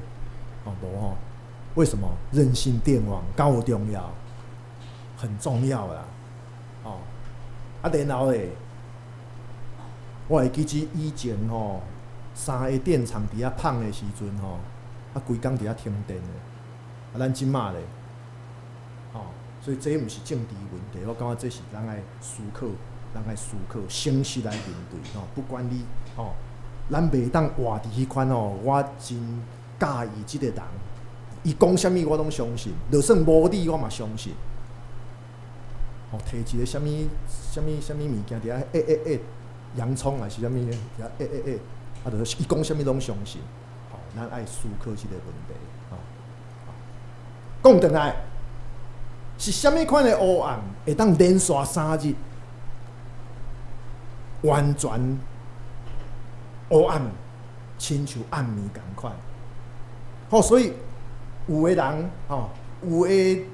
哦，無吼。為什麼？韌性電網夠重要，很重要啦，哦，啊，然後咧，我會記得以前吼，三个電廠佇遐麭的時陣吼，啊，規工佇遐停電的，啊，咱這馬咧，吼，所以這毋是政治問題，我感覺這是咱愛思考，咱愛思考，誠實來面對吼，不管你吼，咱袂當活佇彼款吼，我真佮意這個人，伊講啥物我攏相信，就算無理我嘛相信。吼，提一个啥物啥物啥物物件佇遐欸欸欸，洋蔥還是啥物佇遐欸欸欸。啊，就是伊講啥物攏相信，吼，咱愛思考這個問題，吼。講轉來，是啥物款的黑暗會當連續3日完全黑暗，親像暗暝仝款？吼，所以有的人，吼，有的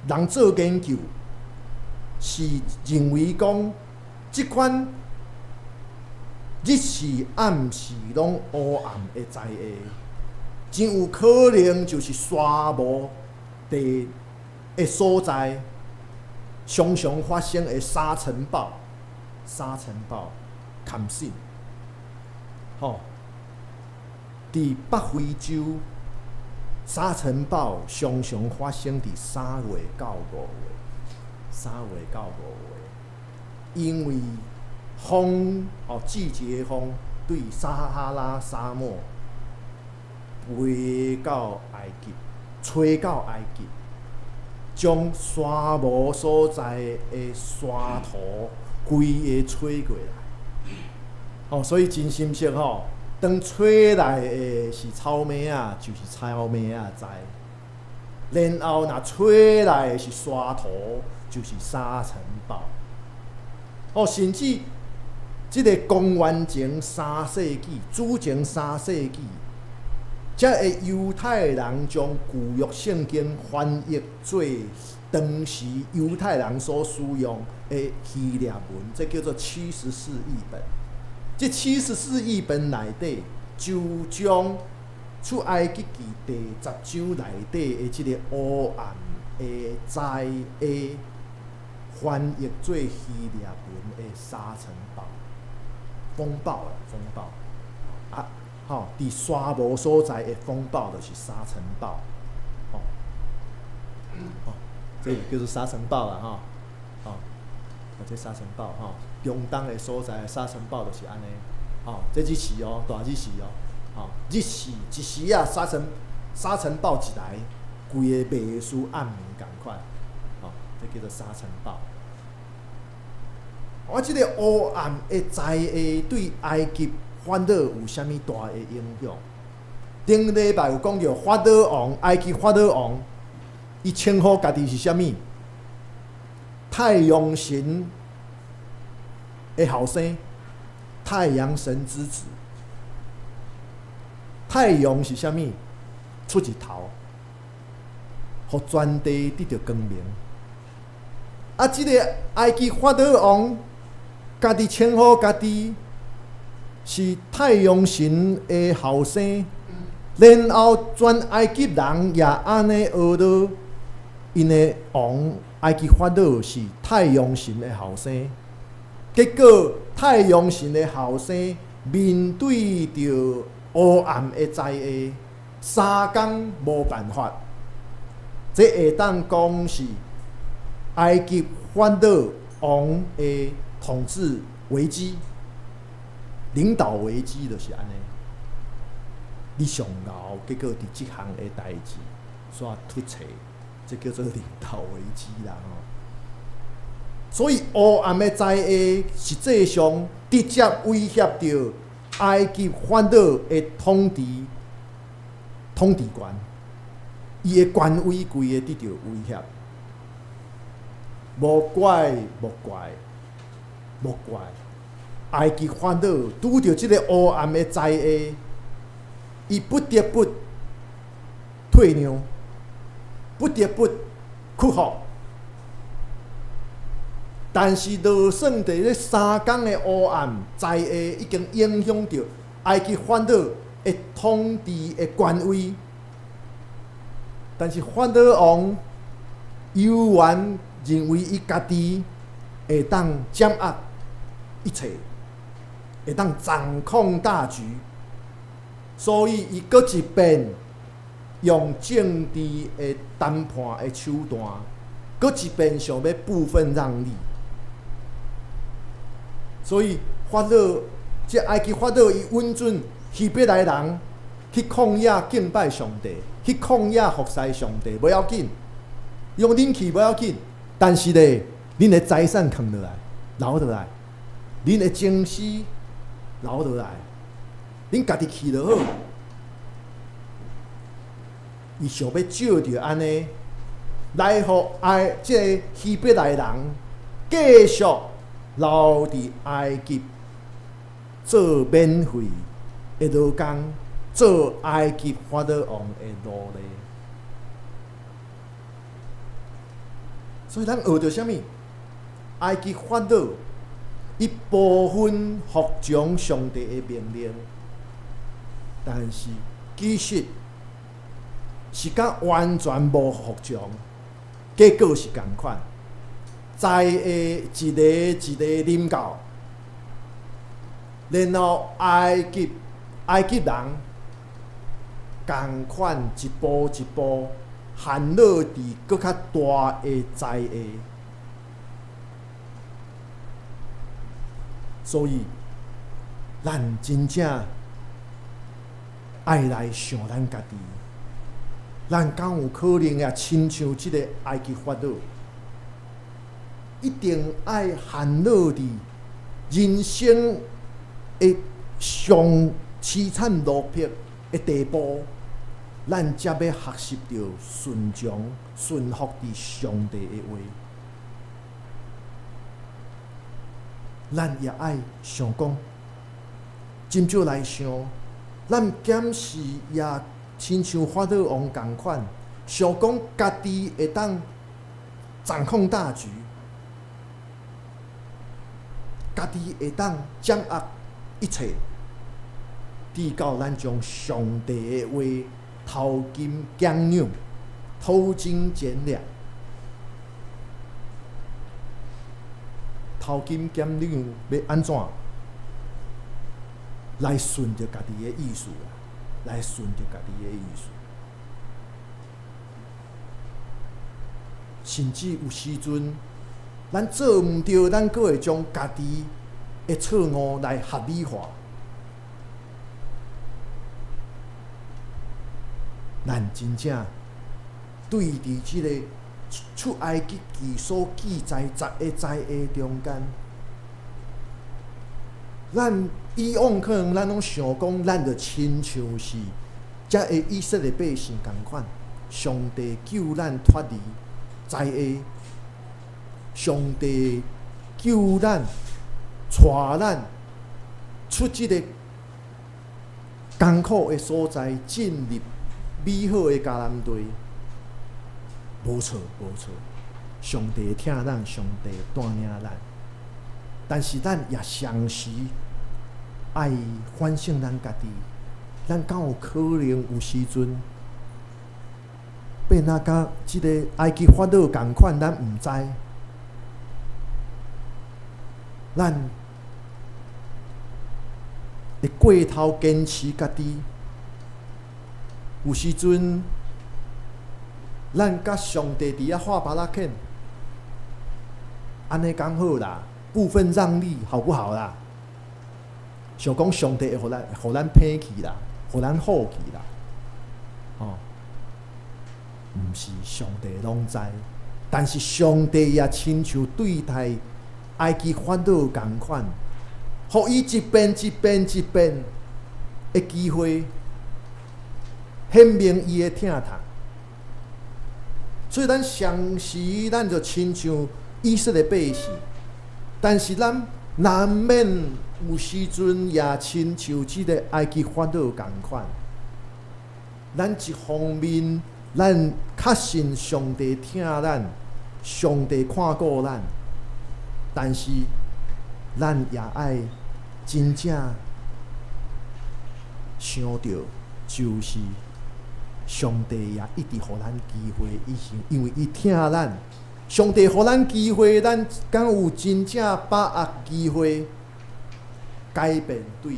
人做研究，是認為講這款日時暗時攏黑暗的災禍，真有可能就是沙漠地的所在，常常發生的沙塵暴、沙塵暴、坎死。吼，佇北非洲，沙塵暴常常發生佇3月到5月，3月到5月，因為風哦，季節風對撒哈拉沙漠飛到埃及，吹到埃及，將沙漠所在的沙土規个吹過來。哦，所以真心實吼，當吹來的是草莓仔，就是草莓仔災；然後若吹來的是沙土，就是沙塵暴。哦，甚至這个公元前三世紀，主前三世紀，才會猶太人將舊約聖經翻譯做當時猶太人所使用的希臘文，這叫做七十士譯本。這七十士譯本內底，就將出埃及記第十章內底的這个黑暗的災禍翻譯做希臘文的沙塵暴。風暴啊，風暴啊，吼！佇沙漠所在的風暴就是沙塵暴，吼，吼，這個叫做沙塵暴啦，吼，吼，這沙塵暴吼，中東的所在的沙塵暴就是按呢，吼，這日時哦，大日時哦，吼，日時一時啊，沙塵暴一來，規个袂輸暗暝仝款，吼，這叫做沙塵暴。我這个黑暗的災禍對埃及法老有啥物大的影響？頂禮拜有講著法老王，埃及法老王，伊稱呼家己是啥物？太陽神的後生，太陽神之子。太陽是啥物？出日頭，予全地得著光明。啊，這个埃及法老王，家己稱呼家己是太陽神的後生，然後全埃及人也按呢學著，𪜶的王埃及法老是太陽神的後生。結果太陽神的後生面對著烏暗的災禍，3工無辦法，這會當講是埃及法老王的統治危機、領導危機，就是按呢。你上𠢕，結果佇這項的代誌煞出錯，這叫做領導危機啦吼。所以烏暗的災禍實際上直接威脅著埃及法老的統治權，伊的權威規个得著威脅。無怪莫怪，莫怪，埃及法老拄著這个烏暗的災禍，伊不得不退讓，不得不屈服。但是，就算佇咧三工的烏暗災禍，已經影響著埃及法老的統治的權威。但是法老王猶原認為伊家己會當掌握一切，會當掌控大局，所以伊閣一遍用政治的談判的手段，閣一遍想欲部分讓利。所以法老，這埃及法老伊允准希伯來人去曠野敬拜上帝，去曠野服侍上帝，無要緊，伊講恁去無要緊，但是咧，恁的財產囥落來，留落來，恁的祭司留落來，恁家己去就好。伊想欲藉著按呢，來予這个希伯來人繼續留佇埃及做免費的勞工，做埃及法老王的奴隸。所以咱學著啥物？埃及法老伊部分服從上帝的命令，但是其實是佮完全無服從，結果是仝款。災禍一个一个臨到，然後埃及人仝款一步一步陷落佇閣較大的災禍。所以，咱真正愛來想咱家己，咱敢有可能也親像這个埃及法老，一定愛陷落佇人生的上淒慘落魄的地步，咱才欲學習著順從、順服佇上帝的話。咱也愛想講，真少來想，咱敢是也親像法老王仝款，想講家己會當掌控大局，家己會當掌握一切，直到咱將上帝的話偷斤減兩、偷斤減兩、偷斤減兩，欲按怎來順著家己的意思啦？來順著家己的意思，甚至有時陣，咱做毋著，咱閣會將家己的錯誤來合理化。咱真正對佇這个出埃及記所記載十个災禍中間，咱以往可能咱攏想講，咱就親像是遮个以色列百姓仝款，上帝救咱脫離災厄，上帝救咱，帶咱出這个艱苦的所在，進入美好的迦南地。無錯，無錯，上帝疼咱，上帝帶領咱，但是咱也常時愛反省咱家己，咱敢有可能有時陣變啊？佮這个埃及法老仝款，咱毋知，咱會過頭堅持家己，有時陣咱佮上帝佇遐畫耙仔牽，按呢剛好啦，部分讓利好不好啦？想講上帝會予咱，予咱撇去啦，予咱好去啦，哦，毋是上帝攏知，但是上帝也親像對待埃及法老仝款，予伊一遍一遍一遍的機會，顯明伊的疼痛。所以咱常時咱就親像以色列百姓，但是咱難免有時陣也親像這个埃及法老仝款。咱一方面，咱確信上帝疼咱，上帝看顧咱，但是咱也愛真正想著，就是上帝也一直予咱機會，伊是因為伊疼咱。上帝予咱機會，咱敢有真正把握機會改變對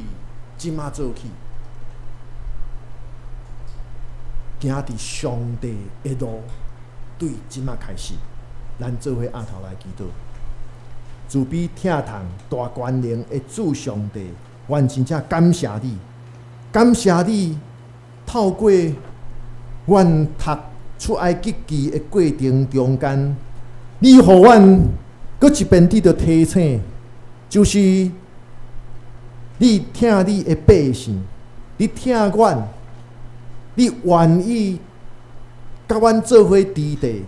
這馬做起，行佇上帝的路，對這馬開始，咱做伙徛頭來祈禱。慈悲疼痛大權能的主上帝，阮真正感謝你，感謝你透過阮讀出埃及記的過程中間，你予阮閣一遍得著提醒，就是你疼你的百姓，你疼阮，你願意佮阮做伙佇地，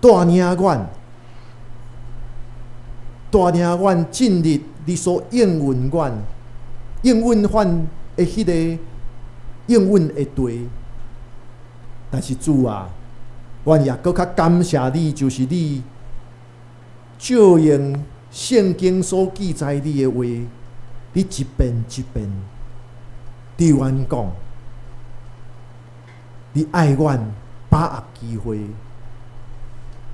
帶領阮，帶領阮進入你所應允阮、應允阮的彼个應允的地。但是主啊，阮也閣較感謝你，就是你照用聖經所記載你的話，你一遍一遍對阮講，你愛阮把握機會，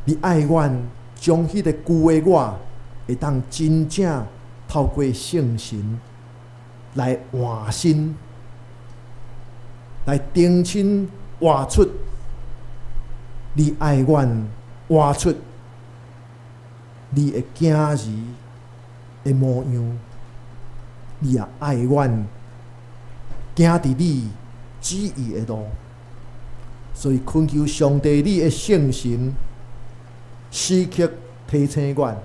你愛阮將彼个舊的我，會當真正透過聖神來換新，來重新活出你愛阮，活出你的囝兒的模樣。你也愛阮行佇你旨意的路，所以懇求上帝你的聖神時刻提醒阮，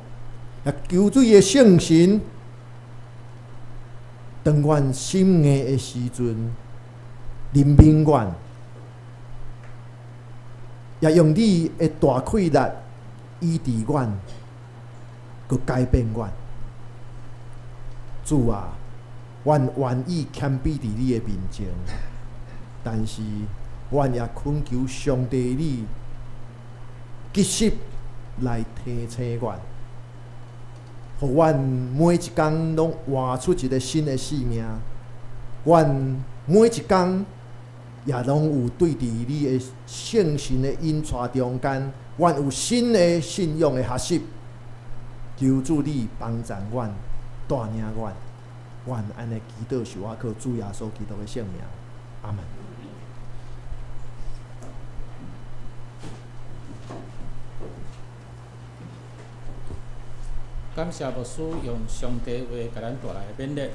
也求主的聖神，當阮心硬的時陣，憐憫阮，也用你的大氣力醫治阮，閣改變阮。主啊，阮願意謙卑佇你的面前，但是阮也懇求上帝你及時來提醒阮，予阮每一工攏活出一个新的生命。阮每一工也攏有對佇你的聖神的引帶中間，阮有新的信仰的學習。求主你幫助阮，帶領阮，阮按呢祈禱是倚靠主耶穌基督的聖名，阿門。感謝牧師用上帝話共咱帶來的勉勵，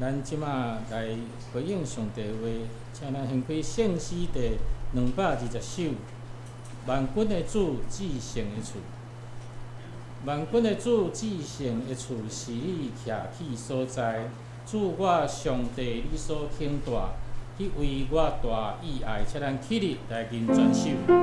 咱這馬來回應上帝話，請咱掀開聖詩第220首，萬軍的主至聖的厝。萬軍的主至聖的厝是你徛起所在，主我上帝你所顯大，彼位我大意愛，請咱起立來認全首。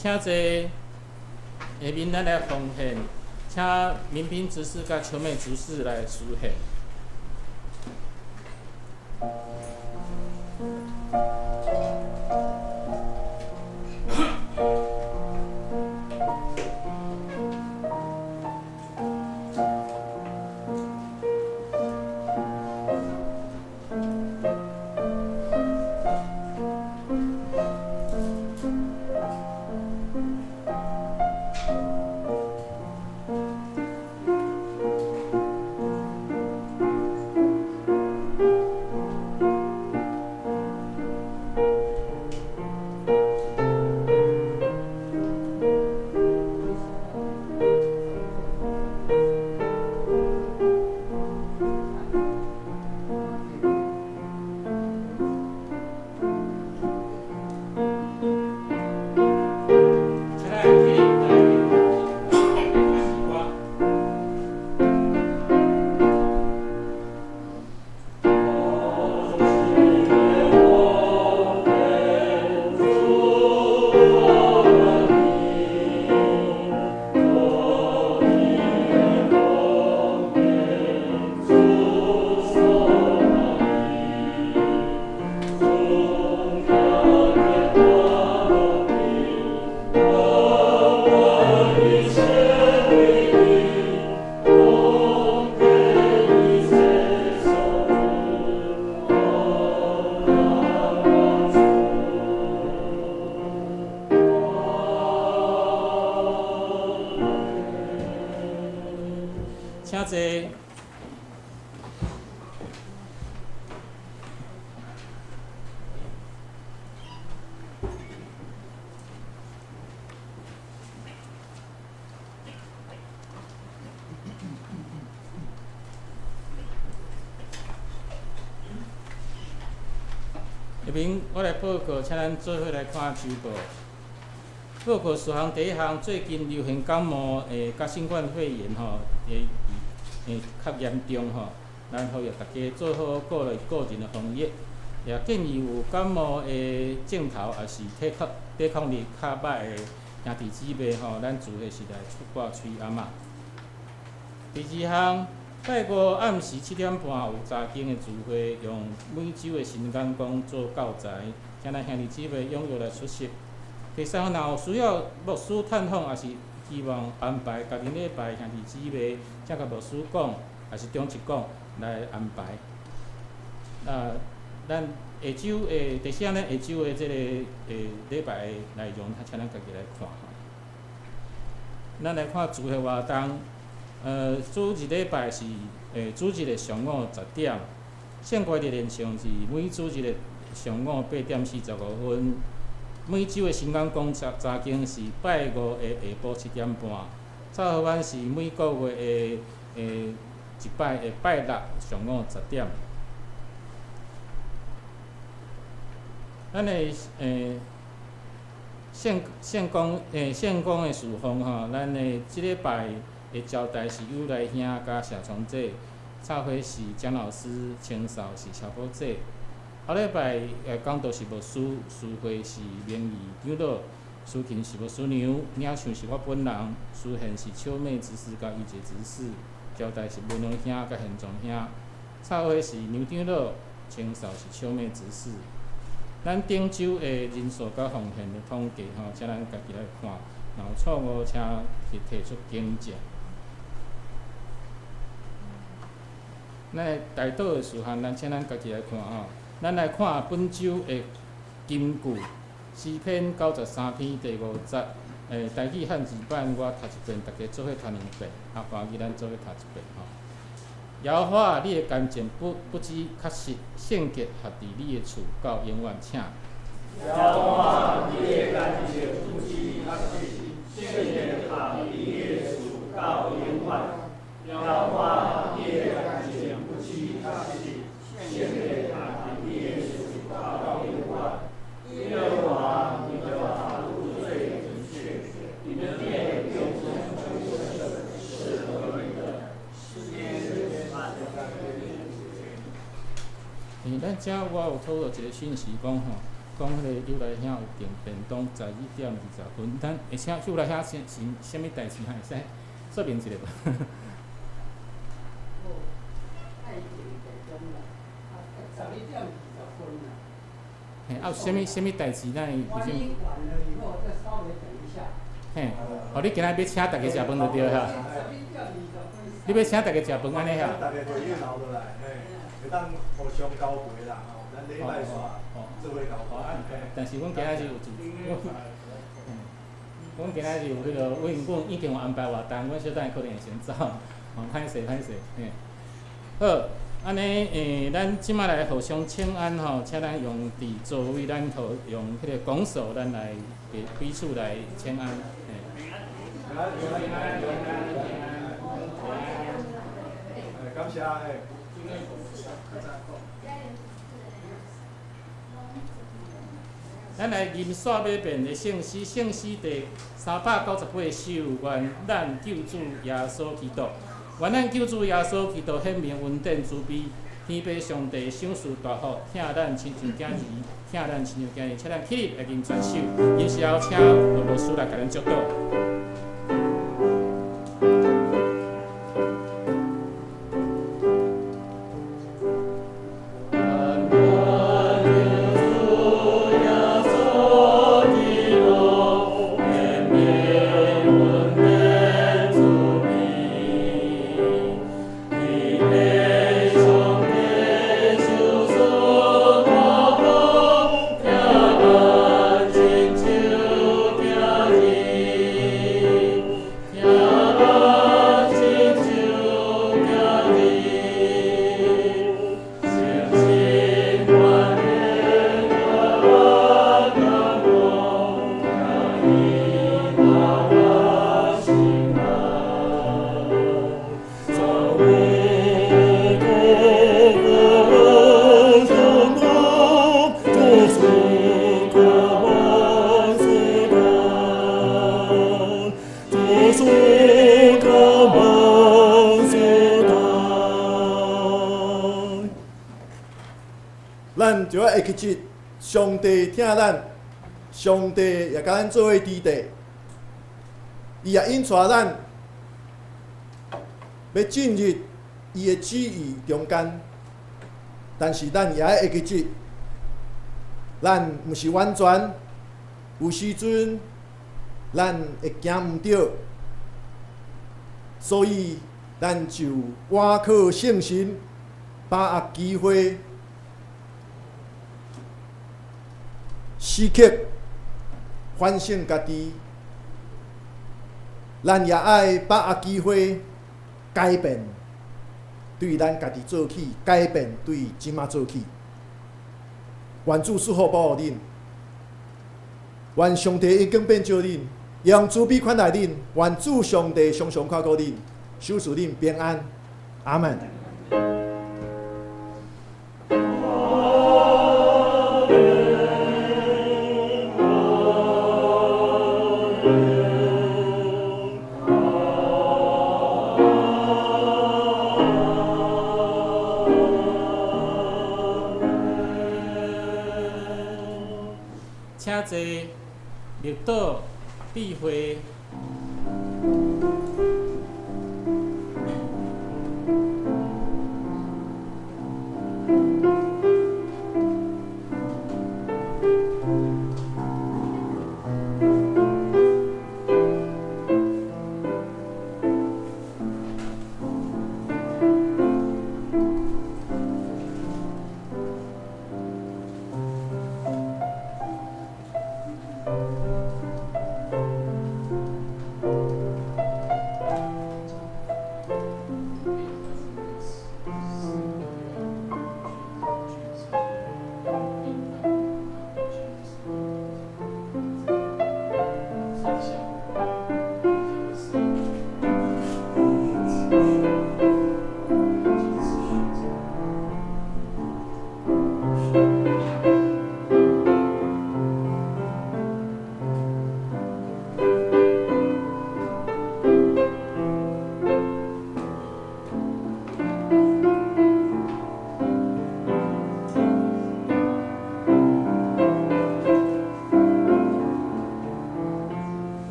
請坐，下面咱來奉獻，請民兵執事佮秋妹執事來司獻。請坐。下面我來報告，請咱做伙來看週報。報告事項第一項，最近流行感冒佮新冠肺炎吼，會會較嚴重吼，咱呼籲大家做好個人的防疫，也建議有感冒的症頭，抑是抵抗力較歹的兄弟姊妹吼，咱聚會時來出掛喙罨仔。第二項，拜五暗時7點半有查經的聚會，用每週的新眼光做教材，請咱兄弟姊妹踴躍來出席。第三項，若有需要牧師探訪，抑是希望安排家己禮拜兄弟姊妹，請共牧師講，抑是長執講來安排。啊，咱下週的第四項，咱下週的這個禮拜的內容，請咱家己來看。咱來看聚會活動，主日禮拜是主日的上午10點，聖歌日練唱是每主日的上午8點45。每週的新眼光查經是拜五的下晡7點半，早課班是每個月的一擺的拜六上午10點。咱的聖工的事奉吼，咱的這禮拜的招待是有來兄佮謝長姐，插花是蔣老師，清掃是蕭寶姐。後禮拜講道是牧師，司會是名譽長老，司琴是牧師娘，領唱是我本人，司獻是秋妹執事佮玉姐執事，招待是文龍兄佮現狀兄，插花是梁長老，清掃是秋妹執事。咱頂週的人數佮奉獻的統計吼，請咱家己來看，若有錯誤，請提出更正。咱代禱的事項，咱請咱家己來看吼。咱來看本週的金句，詩篇93篇第5節。台語漢字版我讀一遍，大家做伙讀兩遍。啊，華語咱做伙讀一遍吼。耶和華，你的乾淨不只確實，聖潔合佇你的厝到永遠。請。耶和華，你的乾淨不只確實，聖潔合佇你的厝到永遠。耶和華，你的乾淨不只確實，聖潔合佇你的厝到永遠。耶和華，你的法度最準確，你的殿用是合宜的。咱遮我有討論一個訊息，講吼，講彼個友來兄有訂便當12點20分，咱會請友來兄是啥物代誌？會使說明一下無？嘿，啊有啥物代誌？咱會有啥物？嘿，哦，你今仔欲請大家食飯就對哈？你欲請大家食飯按呢哈？逐家會友留落來，嘿，會當互相交陪啦，吼，咱禮拜四做伙交陪。但是阮今仔日有做，阮今仔日有彼个，阮已經有安排活動，阮小等下可能會先走，吼，歹勢歹勢，嘿。好，按呢，咱這擺來互相請安吼，請咱用佇座位，咱互用彼个拱手，咱來彼彼此來請安，嘿。平安，平安，平安。感謝嘿。咱來吟煞尾遍的聖詩，聖詩第398首，願咱救主耶穌基督，願咱救主耶穌基督顯明恩典慈悲，天父上帝賞賜大福，疼咱親像囝兒，疼咱親像囝兒，請咱起立來吟全首，吟詩後請牧師來共咱祝禱。天會記得上帝疼咱，上帝也共咱做伙佇地，伊也引帶咱欲進入伊的旨意中間。但是咱也愛會記得，咱毋是完全，有時陣咱會行毋著，所以咱就倚靠聖神，把握機會，時刻反省家己。咱也愛把握機會改變，對咱家己做起，改變對這馬做起。願主賜福保護恁，願上帝恩光遍照恁，用慈悲款待恁，願主上帝常常看顧恁，賞賜恁平安。阿門。請坐，綠島智慧。